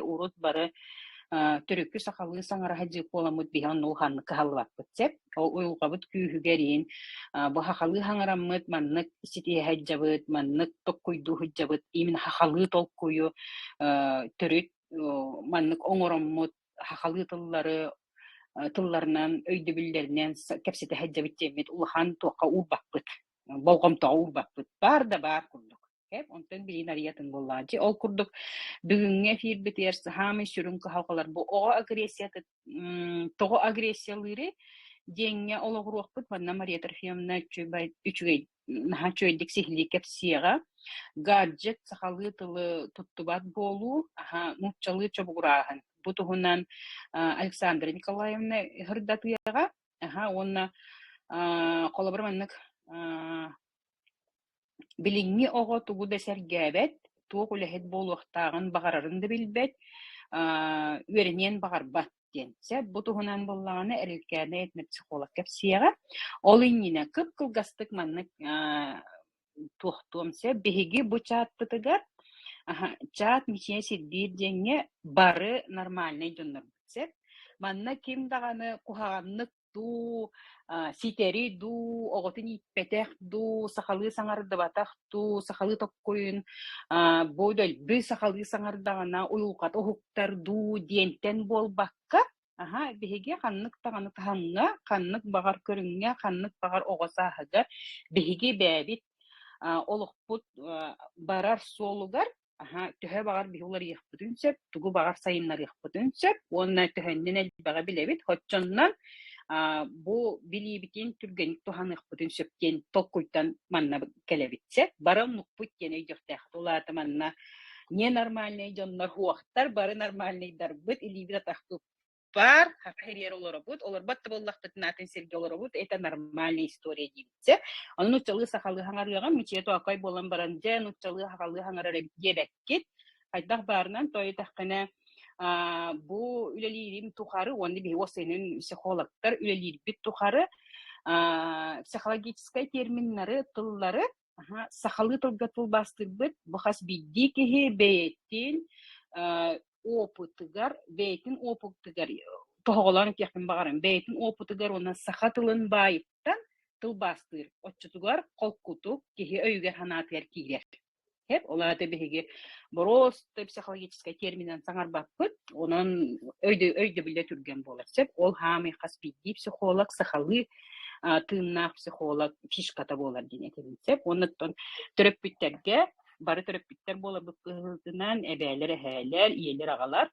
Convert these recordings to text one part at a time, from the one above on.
урут бары төрүккү сахалыы саҥара сылдьыы буоламмыт биһи онно улаханнык кыһаллыбаппыт сөп. Ол уйулҕабыт күүһүгэр иһин бу сахалыы саҥараммыт маннык ситиһэ сылдьабыт, маннык толкуйдуу сылдьабыт, именно сахалыы толкуйу төрүт маннык оҥороммут сахалыы тыллары тылларынан, өйдөбүллэринэн кэпсэтэ сылдьабыт диэммит улахан туохха уурбаппыт, болҕомтоҕо уурбаппыт. Баар да баар курдук. Онтон билигин арыйатын буоллаҕа. Ол курдук бүгүҥҥү эфирбитигэр саамай сүрүн кыһалҕалар бу оҕо агрессията тоҕо агрессиялыырый диэҥҥэ олоҕуруохпут. Манна Мария Трофимовна үчүгэй наһаа үчүгэйдик сиһилии кэпсиэҕэ. Гаджет сахалыы тылы туттубат буолуу, аһа нууччалыы чобугурааһын. Бу туһунан Александра Николаевна сырдатыаҕа. Аһа уонна холобур маннык Билиҥҥи оҕо тугу да сэргээбэт, туох үлэһит буолуохтааҕын баҕарарын да билбэт, үөрэниэн баҕарбат диэн. Сөп, бу туһунан буоллаҕына Эрилкээнэ этнопсихолог кэпсиэҕэ. Ол иннинэ кып-кылгастык маннык туохтуом сөп. Биһиги бу чаатпытыгар чаат мичийэ сирдиир диэҥҥэ бары нормальнай дьоннорбут сөп. Манна ким даҕаны куһаҕаннык дуу, ситэри дуу, оҕотун ииппэтэх дуу, сахалыы саҥардыбатах дуу, сахалыы токкуйун бу дөлбү сахалыы саҥардаҕына уйулҕата уһуктар дуу диэнтэн буолбакка, аһа, биһиги ханнык даҕаны таһымҥа, ханнык баҕар көрүҥҥэ, ханнык баҕар оҕо сааһыгар биһиги бэйэбит олохпут барар суолугар Аһа, төһө баҕар биһи уларыйыахпытын сөп, тугу баҕар сайыннарыахпытын сөп уонна төһөннөн элбэҕи билэбит, оччоннон бу билиибитин түргэнник туһаныахпытын сөп диэн толкуйтан манна кэлэбит сөп. Бары оннукпут диэн өйдүөхтээхпит. Ол аата манна ненормальнай дьоннор суохтар, бары нормальнайдарбыт, илиибит атахпыт баар, хата ириэр олоробут, олорбот да буоллахпытына атын сиргэ олоробут, это нормальная история диибитсэ. Ону нууччалыы сахалыы хаҥарыаҕым, мичийэ тоокой буолан баран, дьэ, нууччалыы сахалыы хаҥарар эбит диэбэккит. Хайдах баарынан тоойутаххына, бу үлэлиирим тухары уонна биһиги уопсайынан психологтар үлэлиирбит тухары психологическай терминнары, тыллары сахалыы тылга тылбаастыырбыт бу хас биирдии киһи бэйэтин опытыгар, бэйэтин опытыгар тоһоҕолоон этиэхпин баҕарам, бэйэтин опытыгар уонна саха тылын баайыттан тылбаастыыр. Оччотугар холкутук киһи өйүгэр-санаатыгар киирэр. Сөп, ол аата биһиги боруоста психологическай терминэн саҥарбаппыт, онон өйдөбүлэ түргэн буолар. Сөп, ол хаамый хас биирдии психолог сахалыы тыыннаах психолог фишката буолар диэн этэбин. Сөп, уонна оттон төрөппүттэргэ бары төрөппүттэр буоларбыт быһыытынан эбээлэр, эһээлэр, ийэлэр, аҕалар,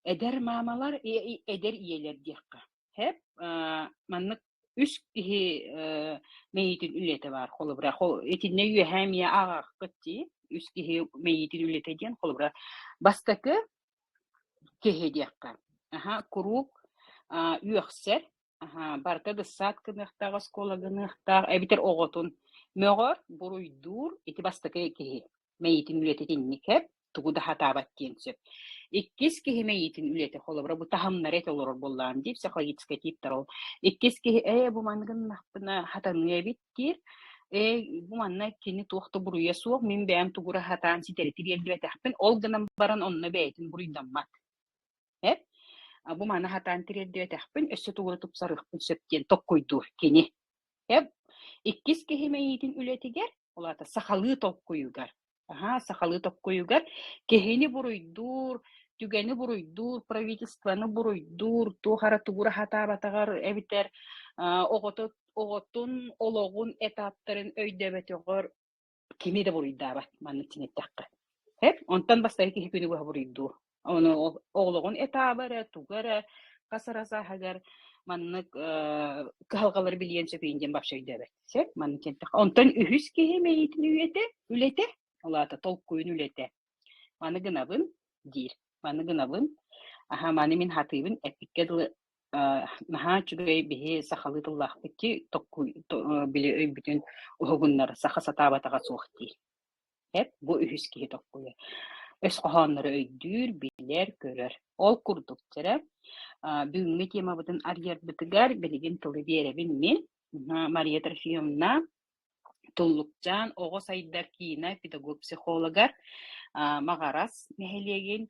эдэр маамалар, эдэр ийэлэр диэххэ. Сөп, маннык үс киһи мэйиитин үлэтэ баар холобура итиннэ үөһээ эмиэ ааҕааххыт дии үс киһи мэйиитин үлэтэ диэн холобура бастакы киһи диэххэ аһа куруук үөхсэр аһа барыта дыссаат гыныахтаах оскуола гыныахтаах эбэтэр оҕотун мөҕөр буруйдуур ити бастакы киһи мэйиитин үлэтэ итинник эп тугу да сатаабат диэн сөп. Иккис киһи мэйиитин үлэтэ холобура бу таһымнары этэ олорор буоллаҕым дии психологическай типтэр ол. Иккис киһи ээ бу маннык гыннахпына хатаныа эбит диир. Ээ бу манна кини туох да буруйа суох мин бэйэм тугу эрэ сатаан ситэри тириэрдибэтэхпин ол гынан баран онно бэйэтин буруйдаммат. Эп бу маны сатаан тириэрдибэтэхпин өссө тугу эрэ тупсарыахпын сөп диэн токкуйдуур кини. Эп иккис киһи мэйиитин үлэтигэр, ол аата сахалыы толкуйугар Аһаа, сахалыы токкуйугар киһини буруйдуур, түгэни буруйдуур, правительствоны буруйдуур, туох эрэ тугу эрэ сатаабатаҕар эбэтэр оҕото оҕотун олоҕун этаптарын өйдөөбөтөҕөр кими да буруйдаабат маннык син эттэххэ. Эп, онтон бастакы киһи күнү быһа буруйдуур. Ону оҕолоҕун этааба эрэ, тугу эрэ хас эрэ сааһыгар маннык кыһалҕалары билиэн сөп диэн вообще өйдөөбөт. Сөп, маннык диэнтэххэ. Онтон үһүс киһи мэйиитин үйэтэ, үлэтэ, ол аата толкуйун үлэтэ. Маны гынабын диир. Маны гынабын. Аһа, маны мин хатыыбын эппиккэ дылы наһаа үчүгэй биһи сахалыы тыллаахпыт дии, токкуй били өйбүтүн уһугуннара саха сатаабатаҕа суох диир. Эп бу үһүс киһи толкуйа. Өс хоһооннору өйдүүр, билэр, көрөр. Ол курдук дьэрэ, бүгүҥҥү темабытын арыйарбытыгар билигин тылы биэрэбин мин. Мария Трофимовна Туллукчаан оҕо сайдар киинэ педагог-психологар Маҕарас нэһилиэгин.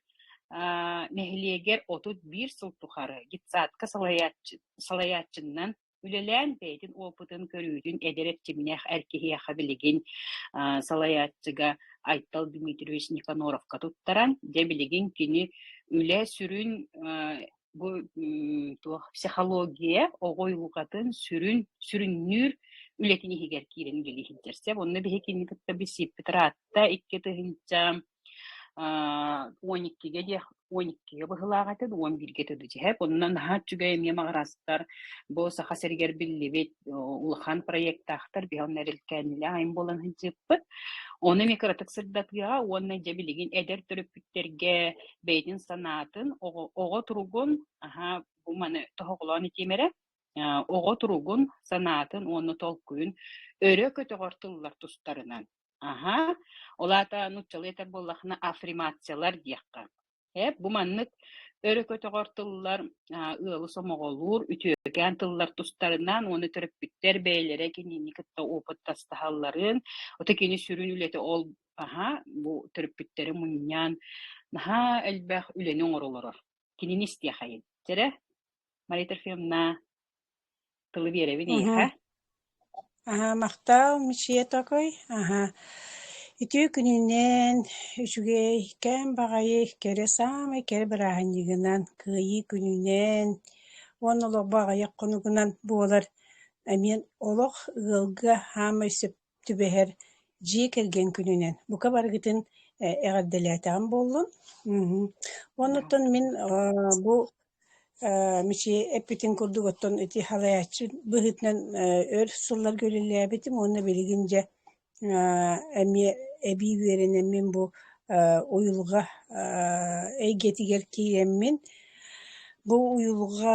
Нэһилиэгэр 31 сыл тухары детсадка салайааччынан үлэлээн бэйэтин опытын көрүүтүн эдэр эрчимнээх эр киһиэхэ билигин салайааччыга Айтал Дмитриевич Никаноровка туттаран, дьэ билигин кини үлэ сүрүн бу туох психология оҕо уйулҕатын сүрүн сүрүннүүр үлэтин иһигэр киирэн үлэлии сылдьар сөп. Онно биһи кинини кытта билсииппит ыраатта 2000 12-гэ диэх 12-гэ быһыылаах этэ, 11-гэ этэ дьиһэп. Онно наһаа үчүгэй эмиэ маҕарастар бу Саха сиригэр биллибит улахан проектаахтар биһи онно эрэлкээннилээх айым буолан сылдьыппыт. Ону эмиэ кыратык сырдатыаҕа уонна дьэ билигин эдэр төрөппүттэргэ бэйэтин санаатын, оҕо, оҕо туругун, аһа, бу маны тоһоҕолоон этиэм эрэ, оҕо туругун, санаатын уонна толкуйун өрө көтөҕөр тыллар тустарынан Аһа, ол аата нууччалыы этэр буоллаххына аффирмациялар диэххэ. Эп бу маннык өрө көтөҕөр тыллар ыалы сомоҕолуур үтүөкээн тыллар тустарынан уонна төрөппүттэр бэйэлэрэ кинини кытта опыт тастаһалларын, ото кини сүрүн үлэтэ ол аһа бу төрөппүттэри мунньан наһаа элбэх үлэни оҥоро олорор. Кинини истиэхэйин. Чэрэ, Мария Трофимовна, тылы биэрэбин эйиэхэ. Аһаа, махтал, Мичийэ Токой. Аһаа, үтүө күнүнэн, үчүгэй, кэм баҕайы, кэрэ саамай кэрэ бырааһынньыгынан, Кыайыы күнүнэн уонна олохпо аҕыйах хонугунан буолар эмиэ олох ыалга саамай сөп түбэһэр дьиэ кэргэн күнүнэн бука барыгытын эҕэрдэлээтэҕим буоллун. Уонна оттон мин бу Мичийэ эппитин курдук оттон ити салайааччы быһыытынан өр сылларга үлэлээбитим уонна билигин дьэ эмиэ эбии үөрэнэммин бу уйулҕа эйгэтигэр киирэммин бу уйулҕа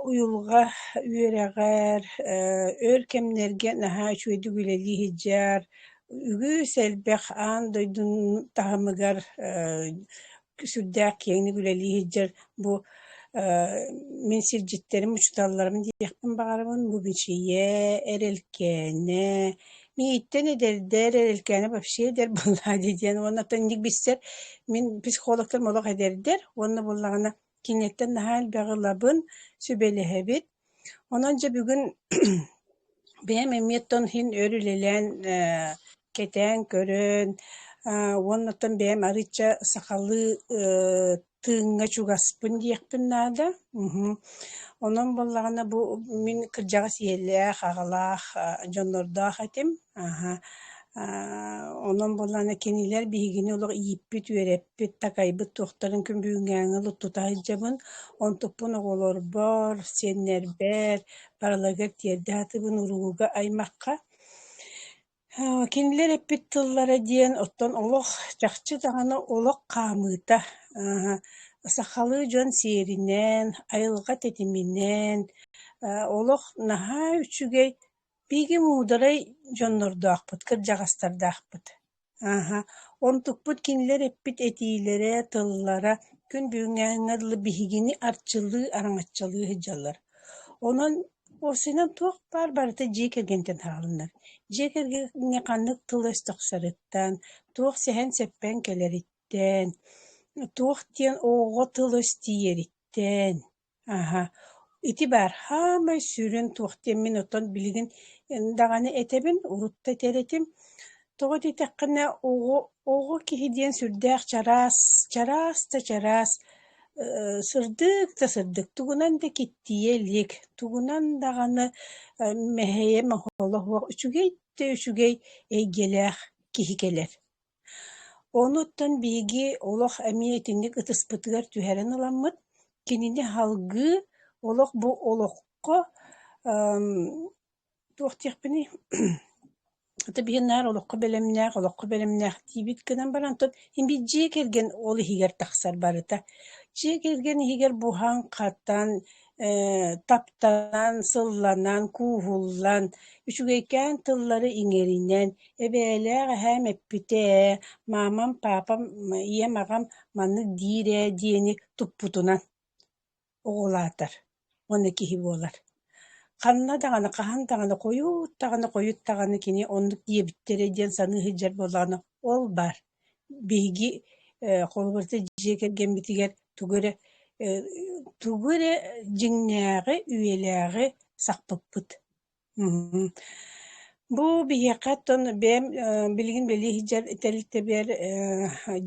уйулҕа үөрэҕэр өр кэмнэргэ наһаа үчүгэйдик үлэлии сылдьар, үгүс элбэх аан дойдуну таһымыгар сүрдээх киэҥник үлэлии сылдьар бу мин сирдьиттэрим, учууталларым диэхпин баҕарабын. Бу Бичийэ, Эрэлкээнэ, миигиттэн эдэрдэр, Эрэлкээнэ вообще эдэр буоллаа дии диэн уонна оттон инник билсэр мин психологтарым олох эдэрдэр уонна буоллаҕына кинилэртэн наһаа элбэҕи ылабын, сүбэлэһэбит. Онон дьэ бүгүн бэйэм эмиэ оттон иһин өр үлэлээн кэтээн көрөн уонна оттон бэйэм арыычча сахалыы тыыҥҥа чугаспын диэхпин наада. Онон буоллаҕына бу мин кырдьаҕас ийэлээх, аҕалаах дьоннордоох этим. Аһа онон буоллаҕына кинилэр биһигини олох ииппит, үөрэппит, такайбыт туохтарын күн бүгүҥҥээҥи тута сылдьабын. Онтукпун оҕолорбор, сиэннэрбэр барыларыгар тиэрдэ сатыыбын уруулга аймахха. Кинилэр эппит тыллара диэн оттон олох чахчы даҕаны олох хаамыыта сахалыы дьон сиэринэн, айылҕа тэтиминэн олох наһаа үчүгэй биһиги муударай дьоннордоохпут, кырдьаҕастардаахпыт. Ааһа, онтукпут кинилэр эппит этиилэрэ, тыллара күн бүгүҥҥээҥҥэ дылы биһигини арчылыы, араҥаччылыы сылдьаллар. Онон уопсайынан туох баар барыта дьиэ кэргэнтэн саҕаланар. Дьиэ кэргэҥҥэ ханнык тыл-өс тахсарыттан, туох сэһэн-сэппэн кэлэриттэн, туох диэн оҕоҕо тыл-өс тиийэриттэн Аһа, ити баар саамай сүрүн туох диэммин оттон билигин даҕаны этэбин, урут да этэр этим. Тоҕо диэтэххинэ оҕо оҕо киһи диэн сүрдээх чараас, чараас да чараас, сырдык да сырдык, тугунан да киттийэ илик, тугунан даҕаны мэһэйэ моһоло суох үчүгэй да үчүгэй эйгэлээх киһи кэлэр. Онуттан биһиги олох эмиэ итинник ытыспытыгар түһэрэн ыламмыт, кинини салгыы олох бу олоххо туох диэхпиний ата биһи наар олоххо бэлэмнээх, олоххо бэлэмнээх диибит гынан баран оттон биир дьиэ кэргэн ол иһигэр тахсар барыта. Дьиэ кэргэн иһигэр буһан-хатан таптанан, сылланан, кууһуллан, үчүгэйкээн тыллары иҥэринэн, эбээлээх эһээм эппитэ ээ, маамам, паапам, ийэм, аҕам маннык диир ээ диэни туппутунан оҕолоотор уонна киһи буолар. Ханна даҕаны, хаһан даҕаны, хойут даҕаны, хойут даҕаны кини оннук диэбиттэрэ диэн саныы сылдьар буоллаҕына, ол баар. Биһиги Холобур, дьиэ кэргэммитигэр тугу эрэ тугу эрэ дьиҥнээҕи, үйэлээҕи сахпыппыт. Бу биһиэхэ оттон бэйэм билигин бэлиэ сылдьар тэрилтэбэр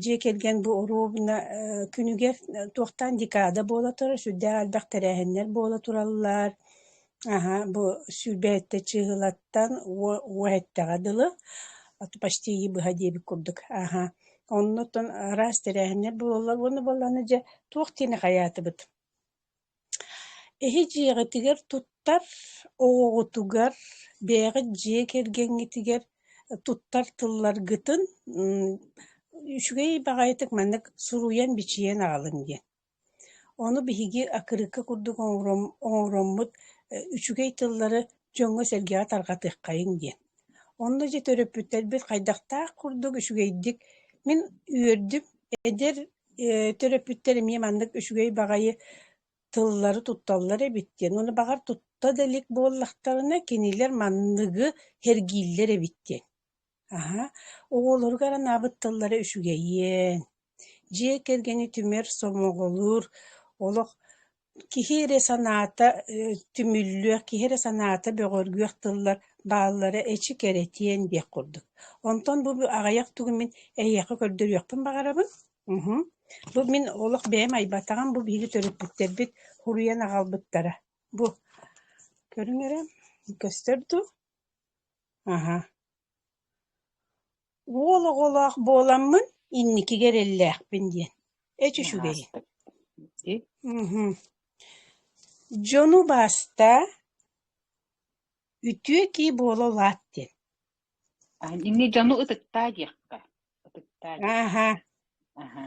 дьиэ кэргэн бу оруобуна күнүгэр туохтаан декада буола турар, сүрдээх элбэх тэрээһиннэр буола тураллар. Аһа, бу 27 чыыһылаттан уо эттэҕэ дылы, почти ыйы быһа диэбит курдук. Аһа, онно оттон араас тэрээһиннэр буолаллар уонна буоллаҕына дьэ туох диэни хайаатыбыт? Эһи дьиэҕитигэр туттар оҕоҕутугар, бэйэҕит дьиэ кэргэҥҥитигэр туттар тылларгытын үчүгэй баҕайытык маннык суруйан-бичийэн аҕалыҥ диэн. Ону биһиги аккырыыкка курдук оҥороммут үчүгэй тыллары дьоҥҥо-сэргэҕэ тарҕатыаххайыҥ диэн. Онно дьэ төрөппүттэрбит хайдахтаах курдук үчүгэйдик мин үөрдүм, эдэр төрөппүттэр эмиэ маннык үчүгэй баҕайы тыллары тутталлар эбит диэн. Уонна баҕар тутта да илик буоллахтарына, кинилэр манныгы сэргииллэр эбит диэн. Аһа, оҕолоругар анаабыт тыллара үчүгэйиэн, дьиэ кэргэни түмэр, сомоҕолуур, олох киһи эрэ санаата түмүллүөх, киһи эрэ санаата бөҕөргүөх тыллар бааллара эчи кэрэтиэн диэх курдук. Онтон бу аҕыйах тугу мин эһиэхэ көрдөрүөхпүн баҕарабын. Бу мин олох бэйэм айбатаҕым, бу биһиги төрөппүттэрбит суруйан аҕалбыттара. Бу көрүҥ эрэ, көстөр дуу? Аһа. Уол оҕолоох буоламмын инникигэ эрэллээхпин диэн. Эч үчүгэйин. Дьону убаастаа, үтүө киһи буола улаат диэн. Инни дьону ытыктаа диэххэ. Ытыктаа диэххэ. Аһа.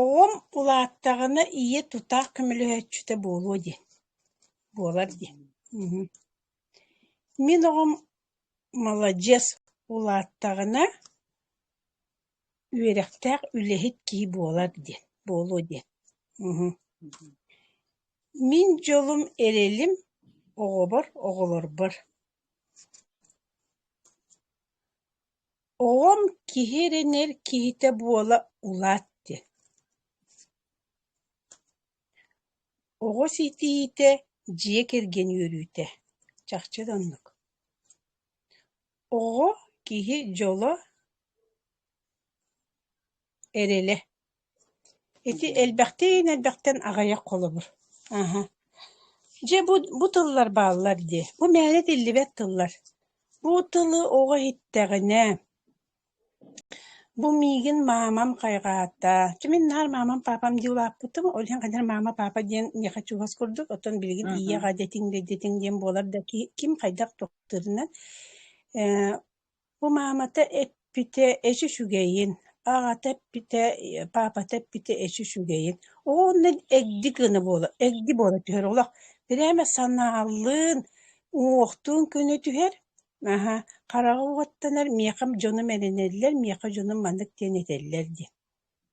Оҕом улааттаҕына ийэ тутаах көмөлөһөөччүтэ буолуо диэн. Буолар диэн. Мин оҕом маладьыас, улааттаҕына үөрэхтээх үлэһит киһи буолар диэн, буолуо диэн. Мин дьолум, эрэлим оҕобор, оҕолорбор. Оҕом киһи эрэнэр киһитэ буола улаат диэн. Оҕо ситиһиитэ, дьиэ кэргэн үөрүүтэ. Чахчы да оннук. Оҕо киһи дьоло, эрэлэ. Ити элбэхтиин элбэхтэн аҕыйах холобур. Аһа. Дьэ бу, бу тыллар бааллар дии. Бу мээнэ этиллибэт тыллар. Бу тылы оҕо иһиттэҕинэ, Бу миигин маамам хайҕаата. Чэ мин наар маамам, паапам дии улааппытым, ол иһин хайдах маама, паапа диэн миэхэ чугас курдук, оттон билигин ийэ-аҕа дэтиҥ дэтиҥ диэн буолар да ким хайдах тохтуурунан. Ээ, бу маамата эппитэ эчи үчүгэйин, аҕата эппитэ, паапата эппитэ эчи үчүгэйин. Уонна эгди гына буола, эгди буола түһэр олох. Бирээмэ санаалыын, уҥуохтуун көнө түһэр, Аһа, хараҕа уоттанар, миэхэ дьонум эрэнэллэр, миэхэ дьонум маннык диэн этэллэр диэн.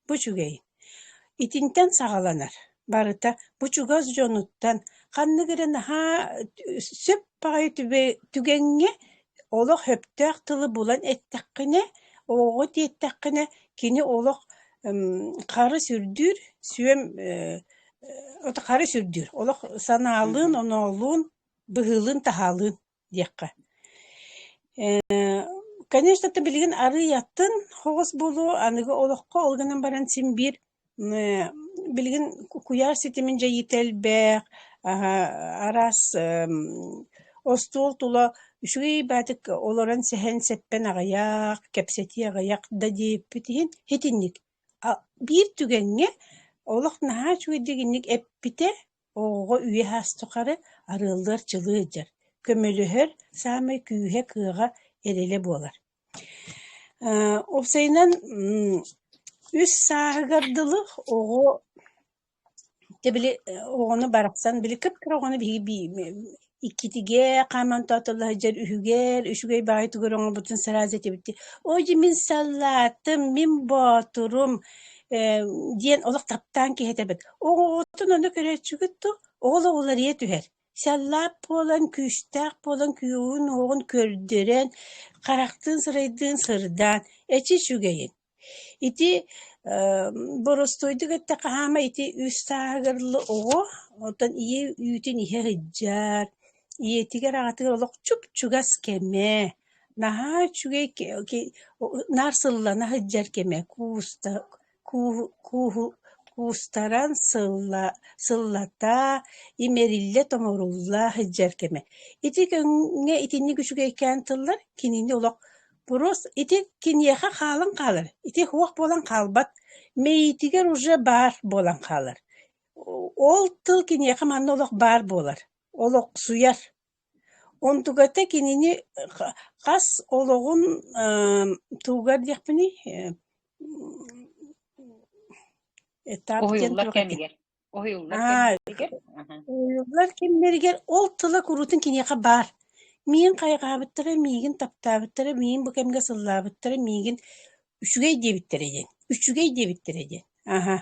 Бу үчүгэй. Итинтэн саҕаланар барыта бу чугас дьонуттан ханнык эрэ наһаа сөп баҕайы түгэҥҥэ олох сөптөөх тылы булан эттэххинэ, оҕоҕо тиэттэххинэ, кини олох харыс үрдүүр, сүөм харыс үрдүүр, олох санаалыын, оноолуун, быһыылыын-таһаалыын диэххэ. Конечно, это билигин арыый атын хоҕус буолуо, аныгы олоххо ол гынан баран син биир билигин куйаар ситимин дьайыыта элбэх, араас остуол тула үчүгэй баатык олорон сэһэн-сэппэн аҕыйах, кэпсэтии аҕыйах да диэбиппит иһин итинник. Биир түгэҥҥэ олох наһаа үчүгэйдик инник эппитэ Оҕоҕо үйэ-саас тухары арыаллыар-чылыы сылдьар, көмөлөһөр саамай күүһэ-кыаҕа, эрэлэ буолар. Уопсайынан, үс сааһыгар дылы оҕо дьэ били оҕону барахсан били кып-кыра оҕону биһиги иккитигэр хааман тоотолло сылдьар үһүгэр үчүгэй баҕайы тугу эрэ оҥорбутун сразу этибит дии «Ой, дьэ мин саллаатым, мин боотурум» диэн олох таптаан киһи этэбит. Оҕоҕутун ону көрөөччүгүт дуу, оҕол оҕуларыйа түһэр. Саллаат буолан, күүстээх буолан, күүһүн-уоҕун көрдөрөн, харахтыын-сырайдыын сырдаан, эчи үчүгэйин. Ити Боростуойдук эттэххэ хаама ити үс сааһыгар дылы оҕо, оттон ийэ үүтүн иһэ сылдьар, ийэтигэр аҕатыгар олох чуп-чугас кэмэ, наһаа үчүгэй наар сыллана сылдьар кэмэ, кууста куустаран сыллата, имэриллэ-томорулла сылдьар кэмэ. Ити көҥҥэ итинник үчүгэйкээн тыллар кинини олох просто ити киниэхэ хаалан хаалар, ити суох буолан хаалбат, мэйиитигэр уже баар буолан хаалар. Ол тыл киниэхэ манна олох баар буолар, олохсуйар. Онтуката кинини хас олоҕун тугар диэхпиний этап диэн Уһуйуллар туох этэй? кэмигэр. Уһуйуллар Аа, кэмнэригэр. Аха. уһуйуллар кэмнэригэр ол тыла куруутун киниэхэ баар. Миигин хайҕаабыттара, миигин таптаабыттара, миигин бу кэмҥэ сыллаабыттара, миигин үчүгэй диэбиттэрэ диэн, үчүгэй диэбиттэрэ диэн. Аһа.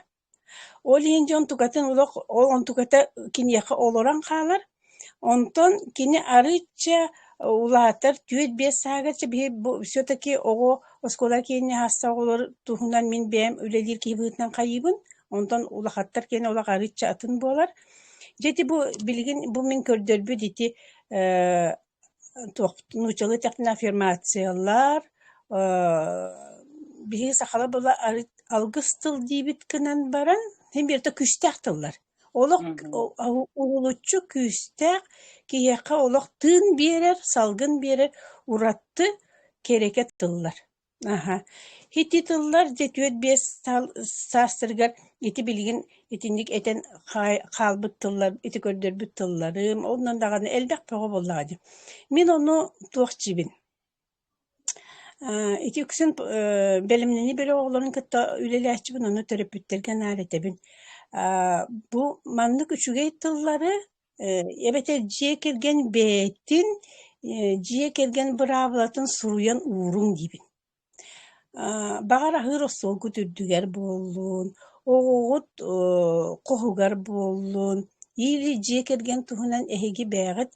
Ол иһин дьон тукатын олох ол онтуката киниэхэ олорон хаалар. Онтон кини арыычча улаатар 4-5 сааһыгар биһи бу все-таки оҕо оскуола киэннэ аһаста оҕолор туһунан мин бэйэм үлэлиир киһи быһыытынан хайыыбын. Онтон улахаттар киэнэ олох арыычча атын буолар. Дьэ ити бу билигин бу мин көрдөрбүт ити туох нууччалыы эттэхпинэ аффирмациялар, биһиги сахалар буола алгыс тыл диибит гынан баран, син биирдэ күүстээх тыллар. Олох уһулуччу күүстээх киһиэхэ олох тыын биэрэр, салгын биэрэр ураты кэрэкэ тыллар. Аһа. Ити тыллар дьэ 4-5 саастарыгар ити билигин итинник этэн хаалбыт тыллар, ити көрдөрбүт тылларым, онон даҕаны элбэх бөҕө буоллаҕа дии. Мин ону туох диибин ити үксүн бэлэмнэнии бөлөх оҕолорун кытта үлэлээччибин, ону төрөппүттэргэ наар этэбин. Бу маннык үчүгэй тыллары эбэтэр дьиэ кэргэн бэйэтин дьиэ кэргэн быраабылатын суруйан ууруҥ диибин. Баҕар аһыыр остуолгут үрдүгэр буоллун, оҕоҕут хоһугар буоллун, или дьиэ кэргэн туһунан эһиги бэйэҕит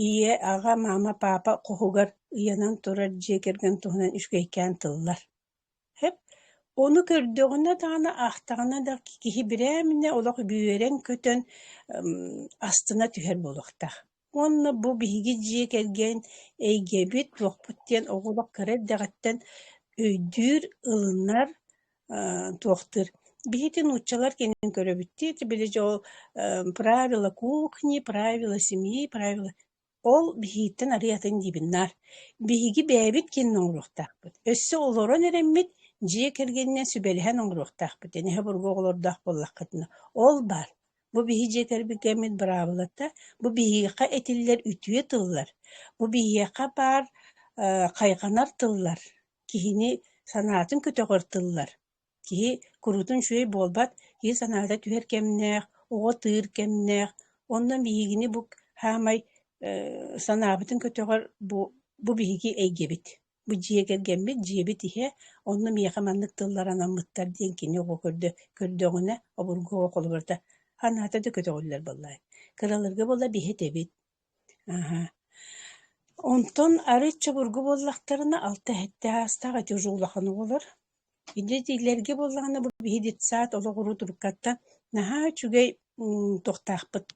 ийэ, аҕа, мама, папа хоһугар ыйанан турар дьиэ кэргэн туһунан үчүгэйкээн тыллар. Сөп. Ону көрдөҕүнэ даҕаны, аахтаҕына да киһи бирээминэ олох үөрэн-көтөн астына түһэр буолуохтаах. Уонна бу биһиги дьиэ кэргэн эйгэбит, туохпут диэн оҕо олох кыра эрдэҕиттэн өйдүүр, ылынар, туохтуур. Биһиги нууччалар кэннин көрөбүт дии, били дьэ ол правила кухни, правила семьи, правила Ол биһигиттэн арыый атын диибин наар. Биһиги бэйэбит киэнин оҥоруохтаахпыт. Өссө олорон эрэммит дьиэ кэргэнинэн сүбэлэһэн оҥоруохтаахпыт диэн эһэ бургу оҕолордоох буоллаххытына. Ол баар. Бу биһи дьиэ кэргэммит быраабылата, бу биһиэхэ этиллэр үтүө тыллар, бу биһиэхэ баар хайҕанар тыллар, киһини санаатын көтөҕөр тыллар. Киһи куруутун үчүгэй буолбат, киһи санаата түһэр кэмнээх, оҕо тыыр кэмнээх. Онно биһигини бу саамай санаабытын көтөҕөр бу, бу биһиги эйгэбит. Бу дьиэ кэргэммит, дьиэбит иһэ, онно миэхэ маннык тыллар анаммыттар диэн кини оҕо көрдөҕүнэ, обургу оҕо холобурата санаата да көтөҕүллэр буоллаҕа. Кыраларга буолла биһи этэбит. Аһа. Онтон арыт чобургу буоллахтарына алта-сэттэ аастаах ити уже улахан оҕолор. Ити буоллаҕына бу биһи детсад олоҕуруу туруккаттан наһаа үчүгэй туохтаахпыт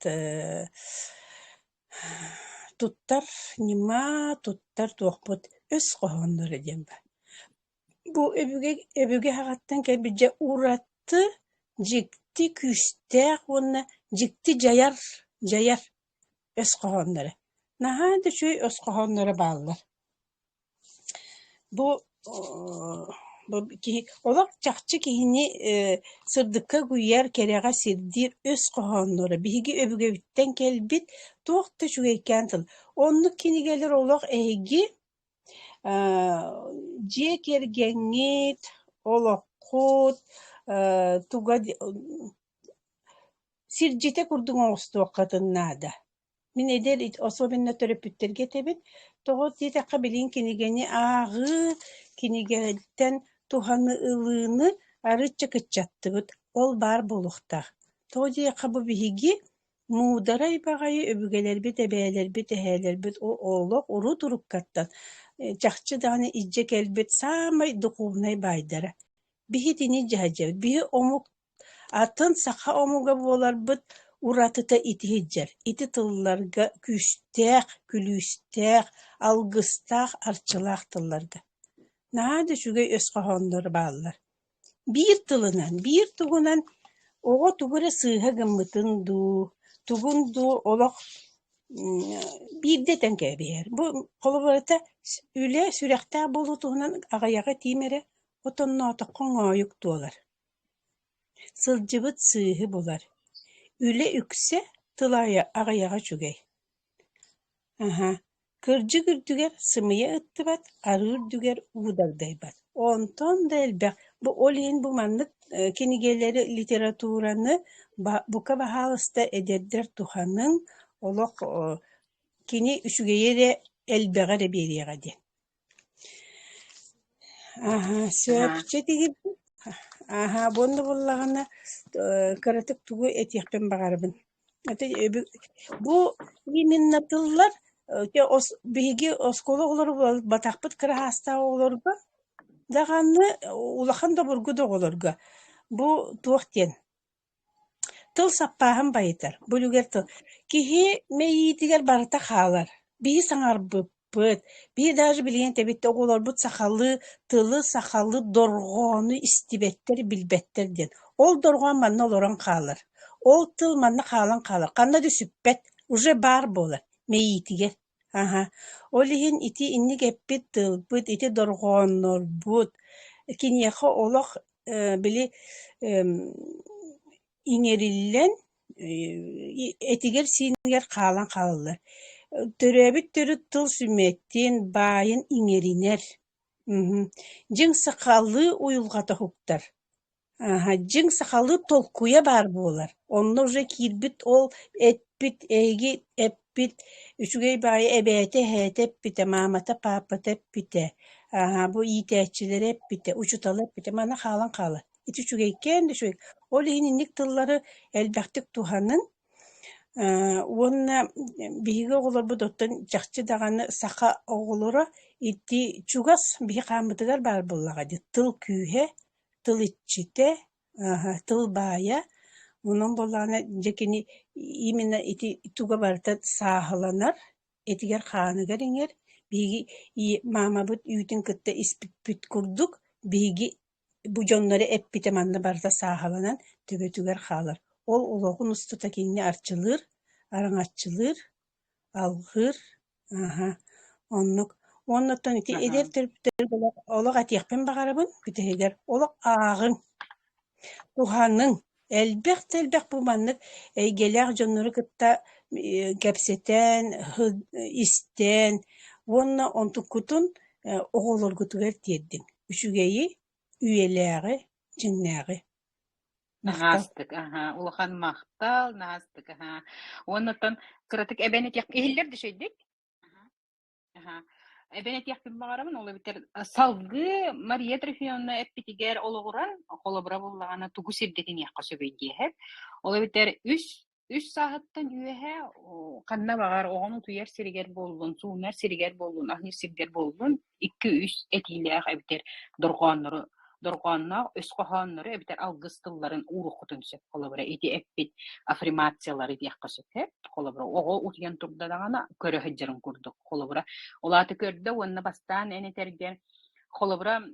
туттар ньыма, туттар туохпут өс хоһоонноро диэн баар. Бу өбүгэ өбүгэ саҕаттан кэлбит дьэ ураты дьикти күүстээх уонна дьикти дьайар дьайар өс хоһоонноро. Наһаа да үчүгэй өс хоһоонноро бааллар. Бу бу киһи олох чахчы киһини сырдыкка угуйар, кэрэҕэ сирдиир өс хоһоонноро биһиги өбүгэбиттэн кэлбит туох да үчүгэйкээн тыл. Оннук кинигэлэр олох эһиги дьиэ кэргэҥҥит, олоххут туга сирдьитэ курдук оҥостуоххутун наада. Мин эдэр особенно төрөппүттэргэ этэбин, тоҕо диэтэххэ билигин кинигэни ааҕыы, кинигэттэн туһаны ылыыны арыычча кыччаттыбыт, ол баар буолуохтаах. Тоҕо диэххэ бу биһиги муударай баҕайы өбүгэлэрбит, эбээлэрбит, эһээлэрбит олох урут уруккаттан чахчы даҕаны илдьэ кэлбит саамай духовнай баайдара. Биһи итини дьаһайдьабыт. Биһи омук атын саха омуга буоларбыт уратыта ити сылдьар. Ити тылларга күүстээх, күлүүстээх, алгыстаах, арчылаах тылларга. Наһаа да үчүгэй өс хоһоонноро бааллар. Биир тылынан, биир тугунан оҕо тугу эрэ сыыһа гыммытын дуу, тугун дуу олох биирдэ этэн кэбиһэр. Бу холобурата үлэ сүрэхтээх буолуу туһунан аҕыйаҕы этиим эрэ, отонноотоххо оҥоойук туолар. Сылдьыбыт сыыһы булар. Үлэ үксэ, тыла аҕыйаҕа үчүгэй. Аһа, кырдьык үрдүгэр сымыйа ыттыбат, арыы үрдүгэр уу дагдайбат. Онтон да элбэх. Бу ол иһин бу маннык кинигэлэри, литератураны бука баһаалыста эдэрдэр туһаныҥ, олох кини үчүгэйи эрэ элбэҕи эрэ биэриэҕэ диэн. Аһа, сөп. Чэ Аһа, буонна буоллаҕына кыратык тугу этиэхпин баҕарабын. Бу именно тыллар биһиги оскуола оҕолоро буолбатахпыт кыра саастаах оҕолорго даҕаны улахан да обургу да оҕолорго бу туох диэн Тыл саппааһын байытар, бу үлүгэр тыл. Киһи мэйиитигэр барыта хаалар. Биһи саҥарбыппыт, биһи даже билигин этэбит оҕолорбут сахалыы тылы, сахалыы дорҕоону истибэттэр, билбэттэр диэн. Ол дорҕоон манна олорон хаалар. Ол тыл манна хаалан хаалар, ханна да сүппэт, уже баар буолар мэйиитигэр. Аһа, ол иһин ити инник эппит тылбыт, ити дорҕооннорбут киниэхэ олох били иҥэриллэн этигэр-сиинигэр хаалан хаалаллар. Төрөөбүт төрүт тыл сүмэтин, баайын иҥэринэр. Дьиҥ сахалыы уйулҕата уһуктар. Аһа, дьиҥ сахалыы толкуйа баар буолар. Онно уже киирбит ол эппит, эһиги эппит үчүгэй баҕайы эбээтэ, эһээтэ эппитэ, маамата, паапата эппитэ, аһа, бу иитээччилэрэ эппитэ, учуутала эппитэ манна хаалан хаалар. Ити үчүгэйкээн да үчүгэй. Ол иһин инник тыллары элбэхтик туһанын уонна биһиги оҕолорбут оттон чахчы даҕаны саха оҕолоро ити чугас биһи хааммытыгар баар буоллаҕа дии тыл күүһэ, тыл иччитэ, тыл баайа. Онон буоллаҕына дьэ кини именно ити туга барыта сааһыланар, этигэр-хааныгар иҥэр. Биһиги маамабыт үүтүн кытта испиппит курдук биһиги Бу дьонноро эппитэ манна барыта сааһыланан төбөтүгэр хаалар, ол олоҕун устата кинини арчылыыр, араҥаччылыыр, алҕыыр, аһа, оннук. Уонна оттон ити эдэр төрөппүттэр олох этиэхпин баҕарабын бүтэһигэр олох ааҕыҥ, туһаныҥ, элбэх да элбэх бу маннык эйгэлээх дьоннору кытта кэпсэтэн, истэн уонна онтуккутун оҕолоргутугар тиэрдиҥ. Үчүгэйи, үйэлээҕи, дьиҥнээҕи. Махтал. Наһаастык, аһа, улахан махтал, наһаастык, аһа. Уонна оттон кыратык эбэн этиэх иһиллэр да үчүгэйдик? Аһа. Эбэн этиэхпин баҕарабын, ол эбэтэр салгыы Мария Трофимовна эппитигэр олоҕуран, холобура буллаҕына тугу сирдэтиниэххэ сөбүй диэһэр. Ол эбэтэр үс үс сааһыттан үөһэ ханна баҕар оҕону утуйар сиригэр буоллун, суунар сиригэр буоллун, аһыыр сиргэр буоллун икки-үс этиилээх эбэтэр дорҕооннору дорҕоонноох өс хоһооннору эбэтэр алгыс тылларын ууруоххутун сөп. Холобура, ити эппит аффирмациялары диэххэ сөп. Холобура, оҕо утуйан турда даҕаны көрө сылдьарын курдук. Холобура, ол аата көрдө уонна бастаан эн этэргэ холобура,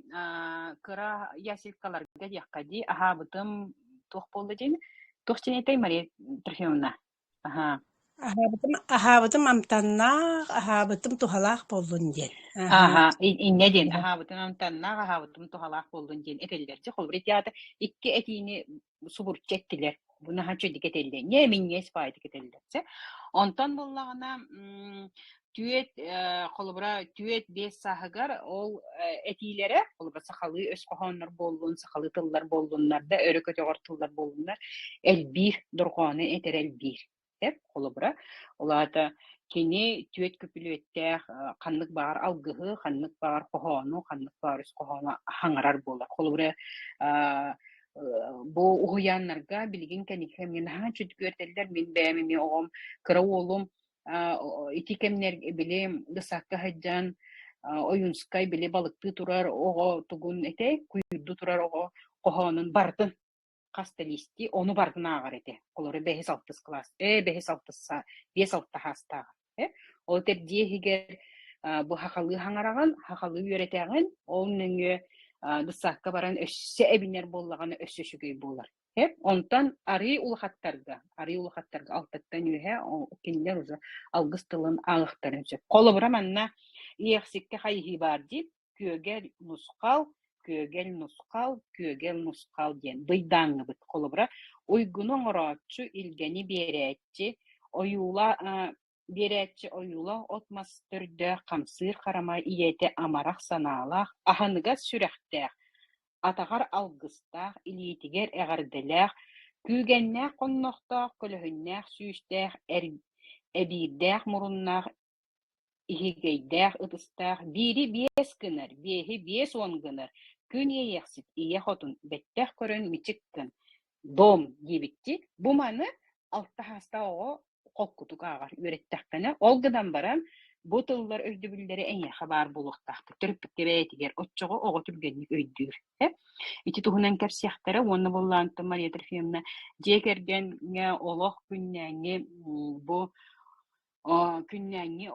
кыра яселькаларга диэххэ дии, аһаабытым туох буолла диэн, туох диэн этэй Мария Трофимовна? Аһаа. Аһаабытым, аһаабытым амтаннаах, аһаабытым туһалаах буоллун диэн. Аһаа. Аһаа, инньэ диэн, аһаабытым амтаннаах, аһаабытым туһалаах буоллун диэн этэллэр. Дьэ, холобура, ити аата икки этиини субуруччу эттилэр. Бу наһаа үчүгэйдик этэллэр. Ньээ, минньиэс баайдык этэллэр. Чэ. Онтон буоллаҕына, түөт, холобура, түөт-биэс сааһыгар ол этиилэрэ, холобура, сахалыы өс хоһооннор буоллун, сахалыы тыллар буоллуннар да, өрө көтөҕөр тыллар буоллуннар, элбиир, дорҕоону этэрэ элбиир. Сөп, холобура, ол аата кини түөт күпүлүөттээх ханнык баҕар алгыһы, ханнык баҕар хоһоону, ханнык баҕар өс хоһоону хаҥарар буолар. Холобура, бу уһуйааннарга билигин кэнники кэмҥэ наһаа үчүгэй Мин бэйэм эмиэ оҕом, кыра уолум ити кэмнэр били десакка сылдьан Ойуунскай били балыктыы турар оҕо тугун этэй, куйуурдуу турар оҕо хоһоонун барытын хас да лиисти ону барытын ааҕар этэ. Олору бэһис алтыс кылаас, ээ бэһис алтыс биэс алта саастааҕа. Э? Ол этэр дьиэ иһигэр бу хахалыы хаҥараҕын, хахалыы үөрэтэҕин, ол нөҥүө дыссаакка баран өссө эбинэр буоллаҕына өссө үчүгэй буолар. Эп онтон арыы улахаттарга, арыы улахаттарга алтаттан үөһэ кинилэр уже алгыс тылын ааҕыахтарын сөп. Холобура манна иэхсиккэ хайыһыы баар дии, күөгэл нусхал, күөгэл нусхал, күөгэл нусхал диэн быйдааҥҥыбыт. Холобура, уйгуну оҥорооччу, илгэни биэрээччи, ойуула биэрээччи ойуулаах от-мас төрдөөх хамсыыр харамай ийэтэ амарах санаалаах, аһыныгас сүрэхтээх, атаҕар алгыстаах, илиитигэр эҕэрдэлээх, күүгэннээх хоннохтоох, көлөһүннээх сүүстээх, эбиирдээх муруннаах, иһигэйдээх ытыстаах, биири биэс гынар, биэһи 50 гынар, күн иэйэхсит ийэ хотун бэттэх көрөн мичик гын, дом диэбиттии, бу маны алта саастаах оҕо холкутук ааҕар үөрэттэххинэ, ол гынан баран бу тыллар өйдөбүллэрэ эйиэхэ баар буолуохтаахтар төрөппүккэ бэйэтигэр оччоҕо оҕо түргэнник өйдүүр. Ити туһунан кэпсиэхтэрэ уонна буоллаантан Мария Трофимовна дьиэ кэргэҥҥэ олох күннээҥҥи бу күннээҥҥи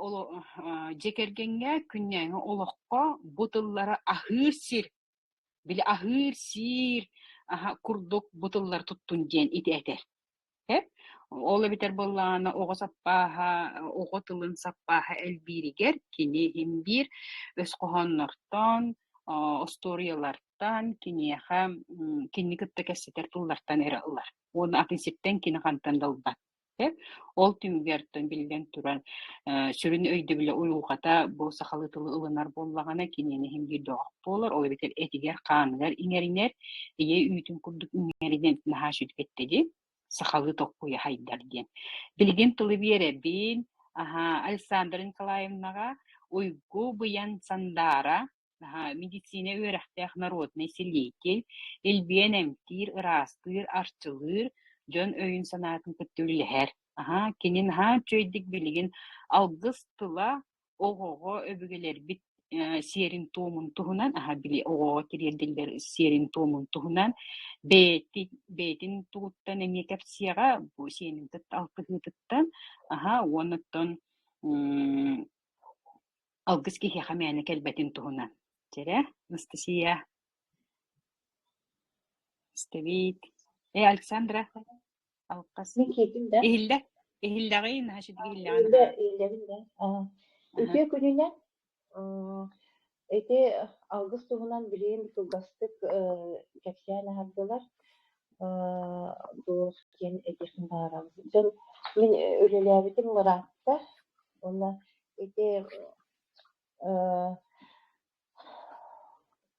дьиэ кэргэҥҥэ күннээҥҥи олоххо бу тыллары аһыыр сир били аһыыр-сиир курдук бу тыллары туттун диэн ити этэр. Ол эбэтэр буоллаҕына оҕо саппааһа, оҕо тылын саппааһа элбииригэр кини иһин биир өс хоһооннортон, остуоруйалартан киниэхэ кинини кытта кэпсэтэр тыллартан эрэ ылар. Уонна атын сиртэн кини хантан да ылбат. Ол түмүгэр биллэн туран, сүрүн өйдөбүлэ уйулҕата бу сахалыы тылы ылынар буоллаҕына, киниэнэ иһин биир бөҕөх буолар, ол эбэтэр этигэр-хааныгар иҥэринэр, ийэ үүтүн курдук иҥэринэн наһаа сүргэттэ дии, сахалыы толкуйа хайдар диэн. Билигин тылы биэрэбин, аһаа, Александра Николаевнаҕа Уйгу Быйан Сандаара медицина үөрэхтээх народнай селектил, илбийэн эмтиир, ыраастыыр, арчылыыр, дьон өйүн-санаатын кытта үлэлэһэр. Аһаа, кини наһаа үчүгэйдик билигин алгыс тыла оҕоҕо өбүгэлэрбит сиэрин-туомун туһунан, аһа били оҕоҕо тириэрдиллэр сиэрин-туомун туһунан бэйэтин бэйэтин тугуттан эмиэ кэпсиэҕэ, бу сиэнин кытта алтыһыытыттан, аһа уонна оттон алгыс киһиэхэ мээнэ кэлбэтин туһунан. Чэрэ, Анастасия, истэбит. Э, Александра, алҕас. Мин киирдим да? Иһиллэ, иһиллэҕий, наһаа үчүгэй иһиллэҕин Иһиллэ, аһаа. иһиллэбин да. Аа. Аһа. Үтүө күнүнэн ити алгыс туһунан билигин кылгастык кэпсээн аһардылар. Туох диэн этиэхпин баҕарабын. Дьон мин үлэлээбитим ыраатта уонна ити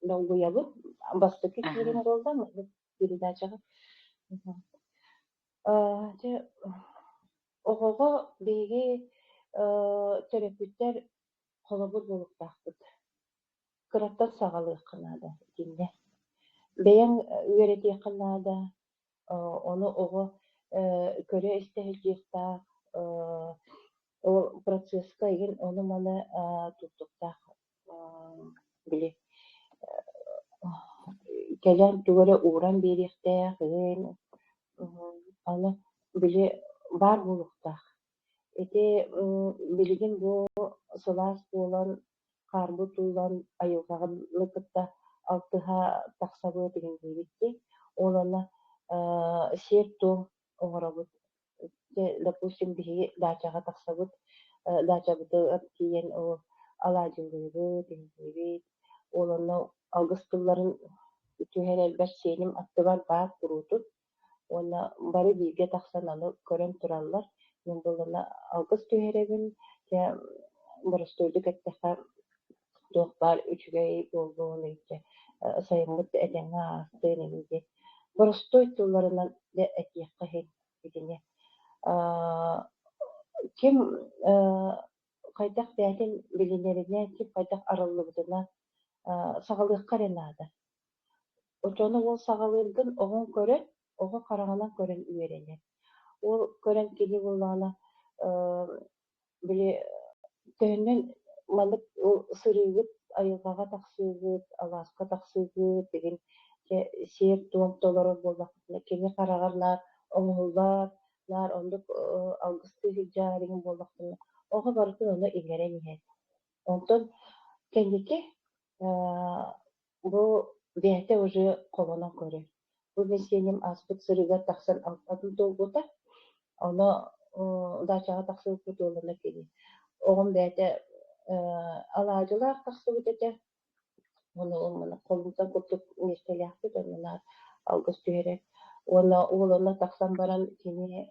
долгуйабыт. Бастакы Аһа. киирим буолла передачаҕа. Дьэ оҕоҕо биһиги төрөппүттэр холобур буолуохтаахпыт. Кыраттан саҕалыахха наада итиннэ. Бэйэҥ үөрэтиэххин наада, ону оҕо көрө-истэ сылдьыахтаах, ол процесска игин ону-маны туттуохтаах били кэлэн тугу эрэ ууран биэриэхтээх игин аны били баар буолуохтаах. Ити билигин бу сылаас буолан хаарбыт уулан айылҕаны кытта алтыһа тахсабыт игин диэбит дии. Ол онно сиэр-туом оҥоробут. Дьэ, допустим, биһиги даачаҕа тахсабыт, даачабытыгар тиийэн ол алаадьылыыбыт, иһиллиибит. Ол онно алгыс тылларын түһэрэрбэр сиэним аттыбар баар куруутун уонна бары бииргэ тахсан аны көрөн тураллар. Мин буоллаҕына алгыс түһэрэбин, дьэ боростуойдук эттэххэ туох баар үчүгэй буоллун илдьэ сайыммыт этэҥҥэ аастын эҥин диэн боростуой тылларынан дьэ этиэххэ иһин итини. Ким хайдах бэйэтин билинэринэн, ким хайдах арыллыбытынан саҕалыахха эрэ наада. Оччоҕуна уол саҕалыыргын оҕоҥ көрөн, оҕо хараҕынан көрөн үөрэнэр. Уол көрөн кини буоллаҕына били төһөннөн Маннык сырыыгыт айылҕаҕа тахсыыгыт, алааска тахсыыгыт деген дьэ сиэр-туом толорор буоллаххытына кини хараҕар наар оҥоһуллар, наар оннук алгыстыы сылдьар игин буоллаххытына оҕо барытын ону иҥэрэн иһэр. Онтон кэнники бу бэйэтэ уже холонон көрөр. Бу мин сиэним ааспыт сырыыга тахсан алтатын туолбута. Ону даачаҕа тахсыбыппыт уолана кини. Оҕом бэйэтэ алаадьылаах тахсыбыт этэ. Ону холумтан курдук миэстэлээхпит, онно наар алгыс түһэрэр. Уонна уол онно тахсан баран кини